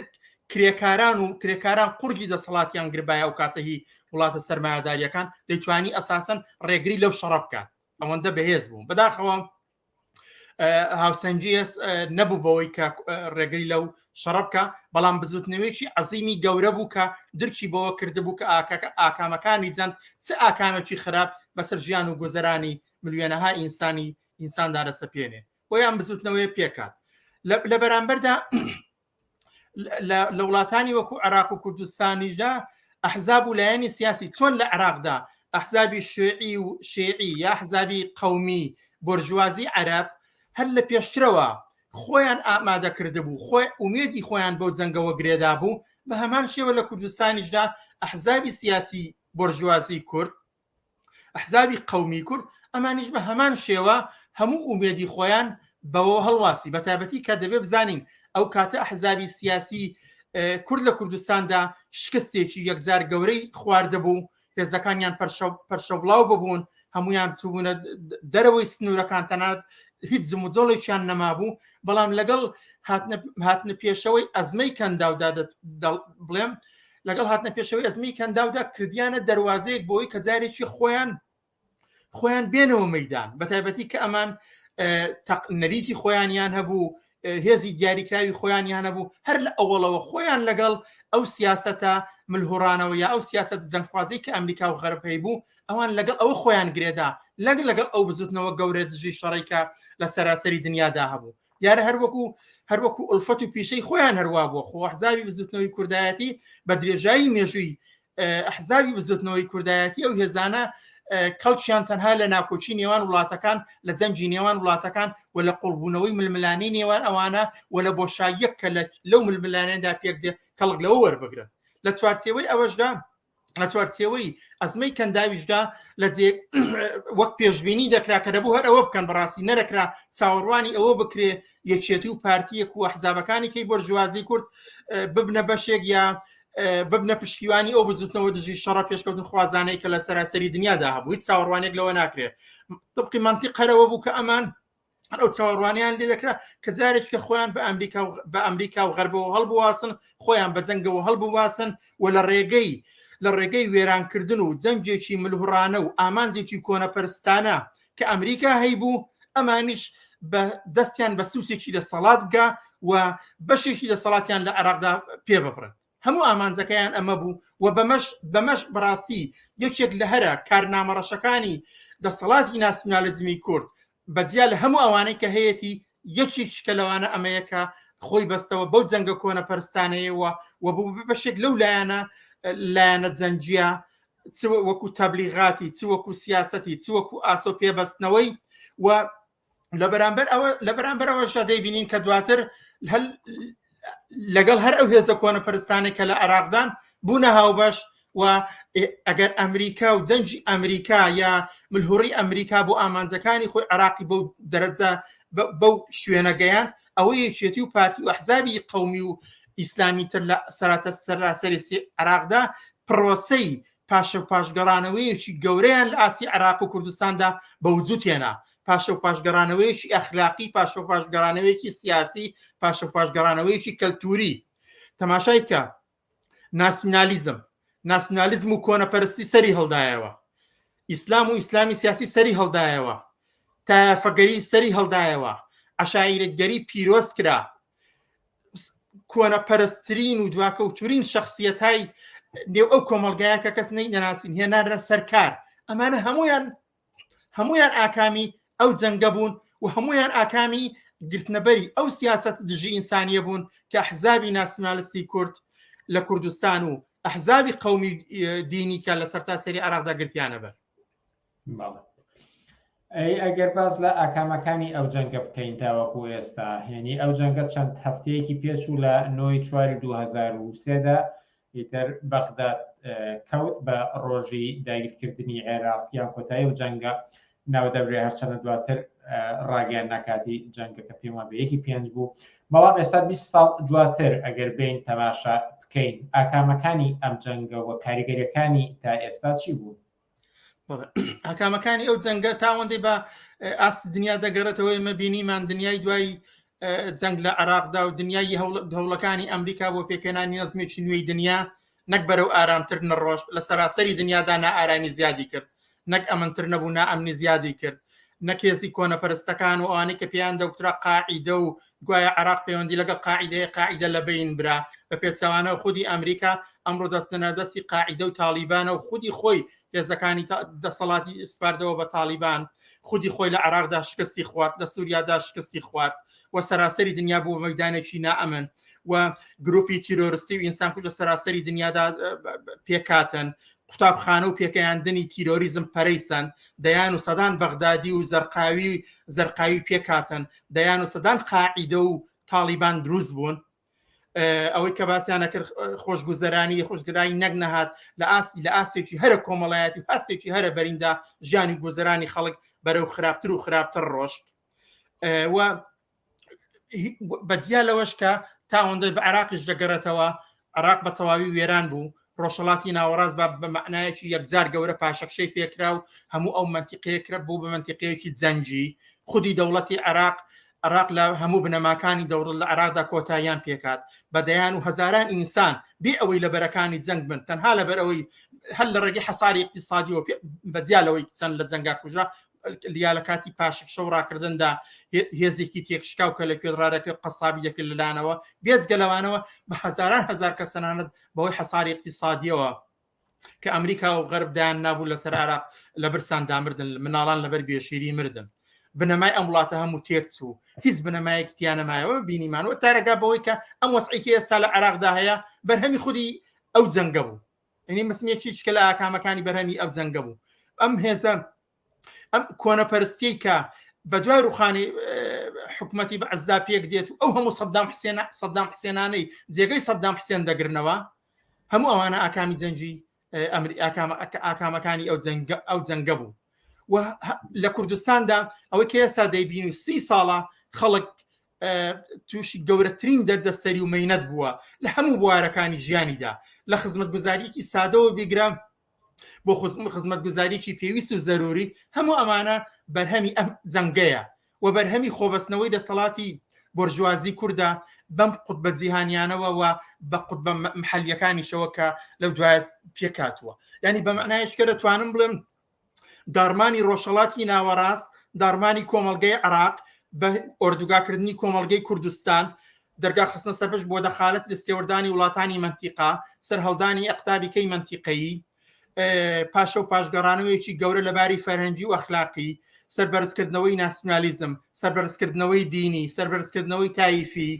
D: کرێکاران و کرێکاران قورگی دەسەڵاتیان گربایە ئەو کاتە هی وڵاتە سەرمایەداریەکان دەیتوانی ئەساسەن ڕێگری لەو شەڕە بکات ئەوەندە بەهێز بوو بەداخەوە هاوسەنگی نەبوو بەوەی کە ڕێگری لەو شەڕە بکە بەڵام بزوتنەوەیەکی عەزیمی گەورە بوو کە درکی بەوە کردبوو کە ئاکاکە ئاکامەکانی جەنگ چ ئاکامێکی خراپ بەسەر ژیان و گوزەرانی ملیۆنەها ئینسانی ئینساندا دەسەپێنێ بۆیە ئەم بزوتنەوەیە پێکات لە بەرامبەردا لە وڵاتانی وەکو عراق و کوردستانیشدا ئەحزاب و لایەنی سیاسی چۆن لە عراقدا ئەحزابی شوعی و شیعی یا حزابی قومی بۆرژوازی عەرەب هەر لە پێشترەوە خۆیان ئامادە کردبوو خۆی ئومێدی خۆیان بەو جەنگەوە گرێدا بوو بە هەمان شێوە لە کوردستانیشدا ئەحزابی سیاسی بۆرژوازی کورد ئەحزابی قەومی کورد ئەمانیش بە هەمان شێوە هەموو ئومێدی خۆیان بەوە هەڵواسی بە تایبەتی کە دەبێ بزانین ئەو کاتە ئەحزابی سیاسی کورد لە کوردستاندا شکستێکی یەکجار گەورەی خواردەبوو هێزەکانیان پەرشەوبڵاو ببوون هەمویان چوبوونە دەرەوەی سنوورەکان تەنات هیچ جموجۆڵێکیان نەمابوو بەڵام لەگەڵ هاتنە پێشەوەی ئەزمەی کەنداودا بڵێم لەگەڵ هاتنە پێشەوەی ئەزمی کەنداودا کردیانە دەواازەیەک بۆی کە جارێکی خۆیان خۆیان بێنەوە مەدان بە تایبەتی کە ئەمان نەریتی خۆیانیان هەبوو هێزی دیاریکراوی خۆیانیان هەبوو هەر لە ئەوەڵەوە خۆیان لەگەڵ ئەو سیاستە ملهوڕانەوە یا ئەو سیاست جەنگخوازی کە ئەمریکا و غەرب هەیبوو ئەوان لەگەڵ ئەوە خۆیان گرێدا لەگەڵ لەگەڵ ئەو بزوتنەوە گەورە دژی شەڕی کە لە سەراسەری دنیادا هەبوو دیارە هەروەکو هەروەکو ئولفەت و پیشەی خۆیان هەروا بووە خۆ ئەحزابی بزوتنەوەی کوردایەتی بە درێژایی مێژووی ئەحزابی بزوتنەوەی کوردایەتی ئەو هێزانە کەڵکیان تەنها لە ناکۆکی نێوان وڵاتەکان لە جەنگی نێوان وڵاتەکان و لە قوڵبوونەوەی ململانەی نێوان ئەوانە و لە بۆشاییەک کە لەو ململانێدا پێک دێ کەڵک لەوە وەربگرن لە چوارچێوەی ئەوەشدا لە چوارچێوەی ئەزمەی کەنداویشدا لە جێ وەک پێشبینی دەکرا کە دەبوو هەر ئەوە بکەن بەڕاستی نەدەکرا چاوەڕوانی ئەوە بکرێ یەکێتی و پارتیەک و حزابەکانی کەی بۆرژوازی کورد ببنە بەشێک یا ببنە پشتیوانی ئەو بزوتنەوە دژی شەڕە پێشکەوتن خوازانەی کە لە سەراسەری دنیادا هەبوو هیچ چاوەڕوانێک لەوە ناکرێت طبقی منطق هەرەوە بوو کە ئەمان ئەو چاوەڕوانیان لێ دەکرا کە جارێک کە خۆیان بە ئەمریکا و بە ئەمریکا و غەربەوە هەڵبواسن خۆیان بە جەنگەوە هەڵبواسن و لە ڕێگەی لە ڕێگەی وێرانکردن و جەنگێکی ملهوڕانە و ئامانجێکی کۆنەپەرستانە کە ئەمریکا هەیبوو ئەمانیش بە دەستیان بە سوچێکی دەسەڵات بگا و بەشێکی دەسەڵاتیان لە عێراقدا پێ ببڕن هەموو ئامانجەکەیان ئەمە بوو و بەمەش بەمەش بەڕاستی یەکێک لە هەرە کارنامە ڕەشەکانی دەسەڵاتی ناسیونالیزمی کورد بەجیا لە هەموو ئەوانەی کە هەیەتی یەکێکیش کە لەوانە ئەمەیە کە خۆی بەستەوە بەو جەنگە کۆنەپەرستانەیەوە و بوو بە بەشێک لەو لایەنە لایەنە جەنگیە چ وەکو تەبلیغاتی چ وەکو سیاسەتی چ وەکو ئاسۆ پێبەستنەوەی و لە بەرامبەر ئەوە لە بەرامبەر ئەوەشدا دەیبینین کە دواتر هەل لەگەڵ هەر ئەو هێزە کۆنەپەرستانەی کە لە عێراقدان بوونە هاوبەش و ئەگەر ئەمریکا و جەنگی ئەمریکا یا ملهوڕی ئەمریکا بۆ ئامانجەکانی خۆی عراقی بەو دەرەجە بەو شوێنە گەیاند ئەوە یەکێتی و پارتی و ئەحزابی قومی و ئیسلامی تر لە سەراتە سەراسەری عراقدا پرۆسەی پاشە و پاشگەڕانەوەیەکی گەورەیان لە ئاستی عراق و کوردستاندا بە وجود هێنا پاشە و پاشگەڕانەوەیەکی ئەخلاقی پاشە و پاشگەڕانەوەیەکی سیاسی پاشە و پاشگەڕانەوەیەکی کەلتوری تەماشای کە ناسیونالیزم ناسیونالیزم و کۆنەپەرستی سەری هەڵدایەوە ئیسلام و ئیسلامی سیاسی سەری هەڵدایەوە تایەفەگەری سەری هەڵدایەوە عەشایرەتگەری پیرۆز کرا کۆنەپەرستترین و دواکەوتورین شخصیەتای نێو ئەو کۆمەڵگایە کە کەس نەی نەناسین هێنارە سەرکار ئەمانە هەمویان هەمویان ئاکامی ئەو جەنگە بوون و هەمویان ئاکامی گرتنەبەری ئەو سیاست دژی ئینسانیە بوون کە ئەحزابی ناسیونالستی کورد لە کوردستان و ئەحزابی قومی دینی کە لە سەرتاسەری عراقدا گرتیانە بەر.
A: ئەی ئەگەر باس لە ئاکامەکانی ئەو جەنگە بکەین تاوەکو ئێستا هێنی ئەو جەنگە چەند هەفتەیەکی پێچوو لە نۆی چواری 2023دا ئیتر بەغداد کەوت بە ڕۆژی داگیرکردنی عێراق یان کۆتایی و جەنگە ناودەبرێ هەرچەنە دواتر ڕاگەیان ناکاتی جەنگەکە پێم وابێ یەکی پێنج بوو بەڵام ئێستا 20 ساڵ دواتر ئەگەر بین تەماشا بکەین ئاکامەکانی ئەم جەنگە و کاریگەریەکانی تا ئێستا چی بوو؟
D: ئاکامەکانی ئەو جەنگە تاوەندەی بە ئاستی دنیا دەگەڕێتەوە ئێمە بینیمان دنیای دوای جەنگ لە عراقدا و دنیای هەوڵەکانی ئەمریکا بۆ پێکهێنانی نەزمێکی نوێی دنیا نەک بەرەو ئارامتر نەڕۆشت لە سەراسەری دنیادا نائارامی زیادی کرد نەک ئەمنتر نەبوو نائەمنی زیادی کرد نەک هێزی کۆنەپەرستەکان و ئەوانەی کە پێیان دەوترا قاعیدە و گوایە عێراق پەیوەندی لەگەڵ قاعیدەیە قاعیدە لە بەین برا بە پێچەوانەوە خودی ئەمریکا ئەمڕۆ دەستنە دەستی قاعیدە و تاڵیبانە و خودی خۆی هێزەکانی دەسەڵاتی سپاردەوە بە تاڵیبان خودی خۆی لە عێراقدا شکستی خوارد لە سووریادا شکستی خوارد و سەراسەری دنیا بوو مەدانێکی نائەمن و گروپی تیرۆرستی و ئینسان کوژ لە سەراسەری دنیادا پێکاتن قوتابخانە و پێکەیاندنی تیرۆریزم پەرەی سەند، دەیان و سەدان بەغدادی و زەرقاوی زەرقاوی پێکهاتن، دەیان و سەدان قاعیدە و تاڵیبان دروست بوون. ئەوەی کە باسیان نەکرد خۆشگوزەرانی خۆشگرانی نەک نەهات لە ئاستی لە ئاستێکی هەرە کۆمەڵایەتی و ئاستێکی هەرە بەریندا ژیانی گوزەرانی خەڵک بەرەو خراپتر و خراپتر ڕۆشت و بەجیا لەوەش کە تا ئەوەندە بە عێراقیش دەگەڕێتەوە عێراق بە تەواوی وێران بوو ڕۆژهەڵاتی ناوەڕاست بە بە مەعنایەکی یەکجار گەورە پاشەکشەی پێکرا و هەموو ئەو مەنتیقەیە کرا بوو بە مەنتیقەیەکی جەنگی خودی دەوڵەتی عێراق عێراق لە هەموو بنەماکانی دەوڵەت لە عێراقدا کۆتاییان پێکات بە دەیان و هەزاران ئینسان بێ ئەوەی لە بەرەکانی جەنگ بن تەنها لەبەر ئەوەی هەر لە ڕێگەی حەساری اقتصادیەوە بەجیا لەوەی چەند لە جەنگا کوژرا یا لە کاتی پاشەکشە و ڕاکردندا هێزێکی تێکشکاو کە لە کوێت ڕادەکرێت قەسابی دەکرێت لەلانەوە بێجگە لەوانەوە بە هەزاران هەزار کەس تەنانەت بەهۆی حەساری اقتصادیەوە کە ئەمریکا و غەرب دایان نابوو لەسەر عێراق لە برسان دامردن مناڵان لەبەر بێشیری مردن بنەمای ئەم وڵاتە هەموو تێکچوو هیچ بنەمایەکی تیا نەمایەوە بینیمانەوە تارەگا بەوەی کە ئەم وەسعێکی ئێستا لە عێراقدا هەیە بەرهەمی خودی ئەو جەنگە بوو یعنی مەسمێکی کە لە ئاکامەکانی بەرهەمی ئەو جەنگە بوو ئەم هێزە ئەم کۆنەپەرستی کە بە دوای ڕوخانی حکوومەتی بەعسدا پێک دێت و ئەو هەموو سەدام حسێن سەدام حسێنانەی جێگەی سەدام حسێن دەگرنەوە هەموو ئەوانە ئاکامی جەنگی ئاکامەکانی ئەو جەنگە ئەو جەنگە بوو و لە کوردستاندا ئەوەی کە ئێستا دەیبین و سی ساڵە خەڵک تووشی گەورەترین دەردەسەری و مەینەت بووە لە هەموو بوارەکانی ژیانیدا لە خزمەتگوزاریکی سادەوە بیگرە بۆ خزمەتگوزاریکی پێویست و زەروری هەموو ئەمانە بەرهەمی ئەم جەنگەیە و بەرهەمی خۆبەستنەوەی دەسەڵاتی بۆرژوازی کوردە بەم قوتبە جیهانیانەوە و بە قوتبە محەلیەکانیشەوە کە لەو دوای پێکاتوە ینی بە مەعنایش کە دەتوانم بڵێم داڕمانی ڕۆژهەڵاتی ناوەڕاست، داڕمانی کۆمەڵگەی عێراق، بە ئۆردوگاکردنی کۆمەڵگەی کوردستان، دەرگا خستنە سەرپشت بۆ دەخالەت دەستێوەردانی وڵاتانی مەنتیقە، سەرهەڵدانی ئەقتابی کەی مەنتیقەیی. پاشە و پاشگەڕانەوەیەکی گەورە لە باری فەرهەنگی و ئەخلاقی، سەربەرزکردنەوەی ناسیونالیزم، سەربەرزکردنەوەی دینی، سەربەرزکردنەوەی تایفی،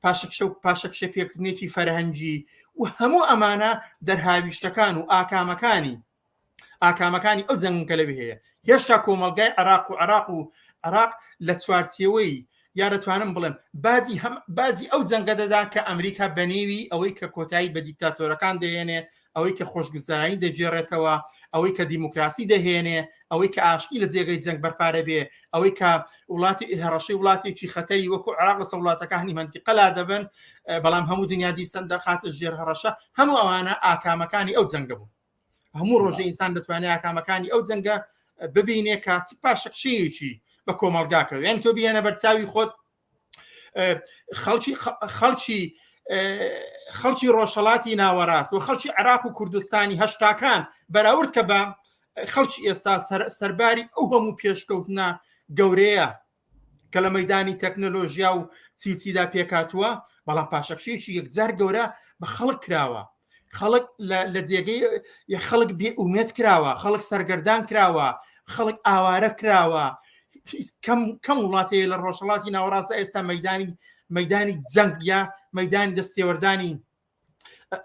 D: پاشەکشە و پاشەکشە پێکردنێکی فەرهەنگی و هەموو ئەمانە دەرهاویشتەکان و ئاکامەکانی ئاکامەکانی ئەو جەنگە لەوێ هەیە. هێشتا کۆمەڵگای عێراق و عێراق و عێراق لە چوارچێوەی یا دەتوانم بڵێم باجی هەم باجی ئەو جەنگە دەدا کە ئەمریکا بە نێوی ئەوەی کە کۆتایی بە دیکتاتۆرەکان دەهێنێ ئەوەی کە خۆشگوزەرانی دەگێڕێتەوە ئەوەی کە دیموکراسی دەهێنێ ئەوەی کە ئاشتی لە جێگەی جەنگ بەرپارە بێ ئەوەی کە وڵاتی هەڕەشەی وڵاتێکی خەتەری وەکو عێراق لەسەر وڵاتەکانی مەنتیقە لا دەبن بەڵام هەموو دنیا دیسان دەخاتە ژێر هەڕەشە هەموو ئەوانە ئاکامەکانی ئەو جەنگە بوون هەموو ڕۆژە ئینسان دەتوانێت ئاکامەکانی ئەو جەنگە ببینێ کە چ پاشەکشەیەکی بە کۆمەڵگا کرد یان تۆ بیێنە بەرچاوی خۆت خەڵکی خەڵکی خەڵکی ڕۆژهڵاتی ناوەڕاست و خەڵکی عراق و کوردستانی هەشتاکان بەراورد کە بە خەڵکی ئێستا سەرباری ئەو هەموو پێشکەوتنە گەورەیە کە لە مەدانی تەکنەلۆژیا و چیچیدا پێکاتووە بەڵام پاشەکشێکی یەکجار گەورە بە خەڵک کراوە خەڵک لە جێگەی خەڵک بێ ئومێد کراوە خەڵک سەرگەردان کراوە خەڵک ئاوارە کراوە کەم کەم وڵات هەیە لە ڕۆژهڵاتی ناوەڕاستە ئێستا مەدانی مەدانی جەنگ یا مەدانی دەستێوەردانی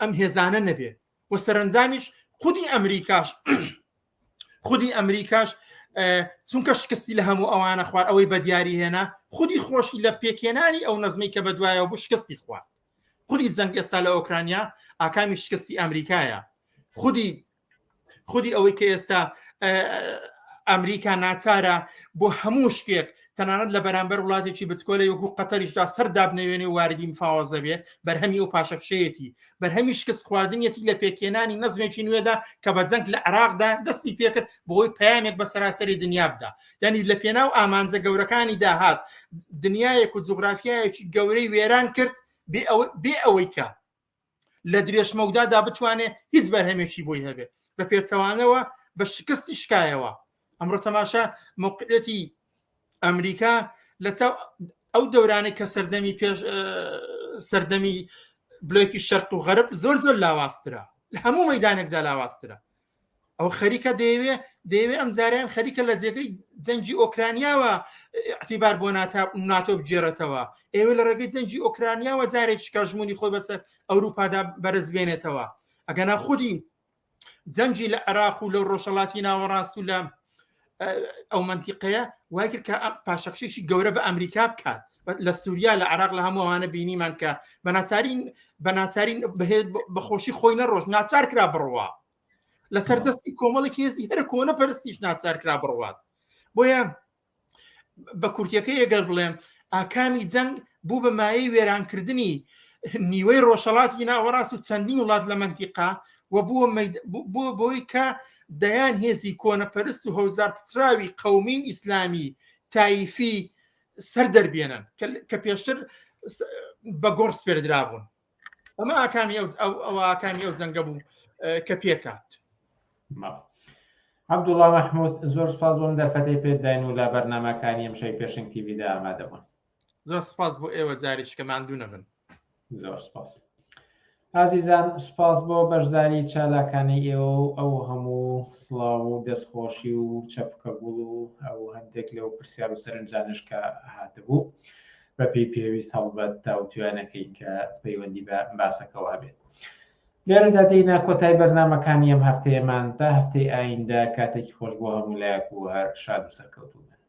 D: ئەم هێزانە نەبێ و سەرنجامیش خودی ئەمریکاش خودی ئەمریکاش چونکە شکستی لە هەموو ئەوانە خوارد ئەوەی بە دیاری هێنا خودی خۆشی لە پێکێنانی ئەو نەزمی کە بەدوایەوە بوو شکستی خوارد خودی جەنگ ئێستا لە ئۆکرانیا ئاکامی شکستی ئەمریکایە خودی خودی ئەوەی کە ئێستا ئەمریکا ناچارە بۆ هەموو شتێک تەنانەت لە بەرامبەر وڵاتێکی بچکۆلەی وەکو قەتەریشدا سەر دابنەوێنێ و واردی مفاوەزە بێ بەرهەمی ئەو پاشەکشەیەتی بەرهەمی شکست خواردنیەتی لە پێکهێنانی نەزمێکی نوێدا کە بە جەنگ لە عێراقدا دەستی پێکرد بۆی پەیامێک بە سەراسەری دنیا بدا یعنی لە پێناو ئامانجە گەورەکانی داهات دنیایەک و جوگرافیایەکی گەورەی وێران کرد بێ ئەوەی کە لە درێژمەودادا بتوانێت هیچ بەرهەمێکی بۆی هەبێت بە پێچەوانەوە بە شکستی شکایەوە ئەمڕۆ تەماشا موقعەتی ئەمریکا لە چاو ئەو دەورانەی کە سەردەمی پێش سەردەمی بلۆکی شەرق و غەرب زۆر زۆر لاوازترە لە هەموو مەدانێکدا لاوازترە ئەو خەریکە دەیەوێ دەیەوێ ئەم جاریان خەریکە لە جێگەی جەنگی ئۆکرانیاوە اعتیبار بۆ ناتۆ بگێڕێتەوە ئێوە لە ڕێگەی جەنگی ئۆکرانیاوە جارێک شکاژمونی خۆی بەسەر ئەوروپادا بەرز بێنێتەوە ئەگەنا خودی جەنگی لە عێراق و لە ڕۆژهەڵاتی ناوەڕاست و لە ئەو منتیقەیە وای کرد کە پاشەکشێکی گەورە بە ئەمریکا بکات لە سووریا لە عراق لە هەموو ئەوانە بینیمان کە بە ناچارین بە ناچارین بەخۆشی خۆی نەڕۆژ ناچار کرا بڕوا لەسەر دەستی کۆمەڵێک هێزی هەرە کۆنە پەرستیش ناچار کرا بڕوات بۆیە بە کورتیەکەی ئەگەر بڵێم ئاکامی جەنگ بوو بە مایەی وێرانکردنی نیوەی ڕۆژهەڵاتی ناوەڕاست و چەندین وڵات لە مەنتیقا و بووە بووە بۆی کە دەیان هێزی کۆنەپەرست و هەوزار پچراوی قەومی و ئیسلامی تایفی سەر دەربێنن کە پێشتر بە گۆڕ سپێردرابوون ئەمە ئاکامی ئەو ئەو ئاکامی ئەو جەنگە بوو کە پێکات
A: عەبدوڵا مەحمود زۆر سپاس بۆم دەرفەتەی پێت داین و لە بەرنامەکانی ئەمشەوی پێشەنگ تیڤیدا ئامادە بوون.
D: زۆر سپاس بۆ ئێوە جارێکی کە ماندوو نەبن.
A: زۆر سپاس. ئازیزان سپاس بۆ بەشداری چالاکانەی ئێوە و ئەو هەموو سڵاو و دەستخۆشی و چەپکە گوڵ و ئەو هەندێک لەو پرسیار و سەرنجانەش کە هاتبوو بەپێی پێویست هەڵبەت تاوتوێیانەکەین کە پەیوەندی بە باسەکەوە هەبێت. لێرەدا دێینە کۆتای بەرنامەکانی ئەم هەفتەیەمان تا هەفتەی ئایندە کاتێکی خۆش بۆ هەموو لایەک و هەر شاد و سەرکەوتوو بن.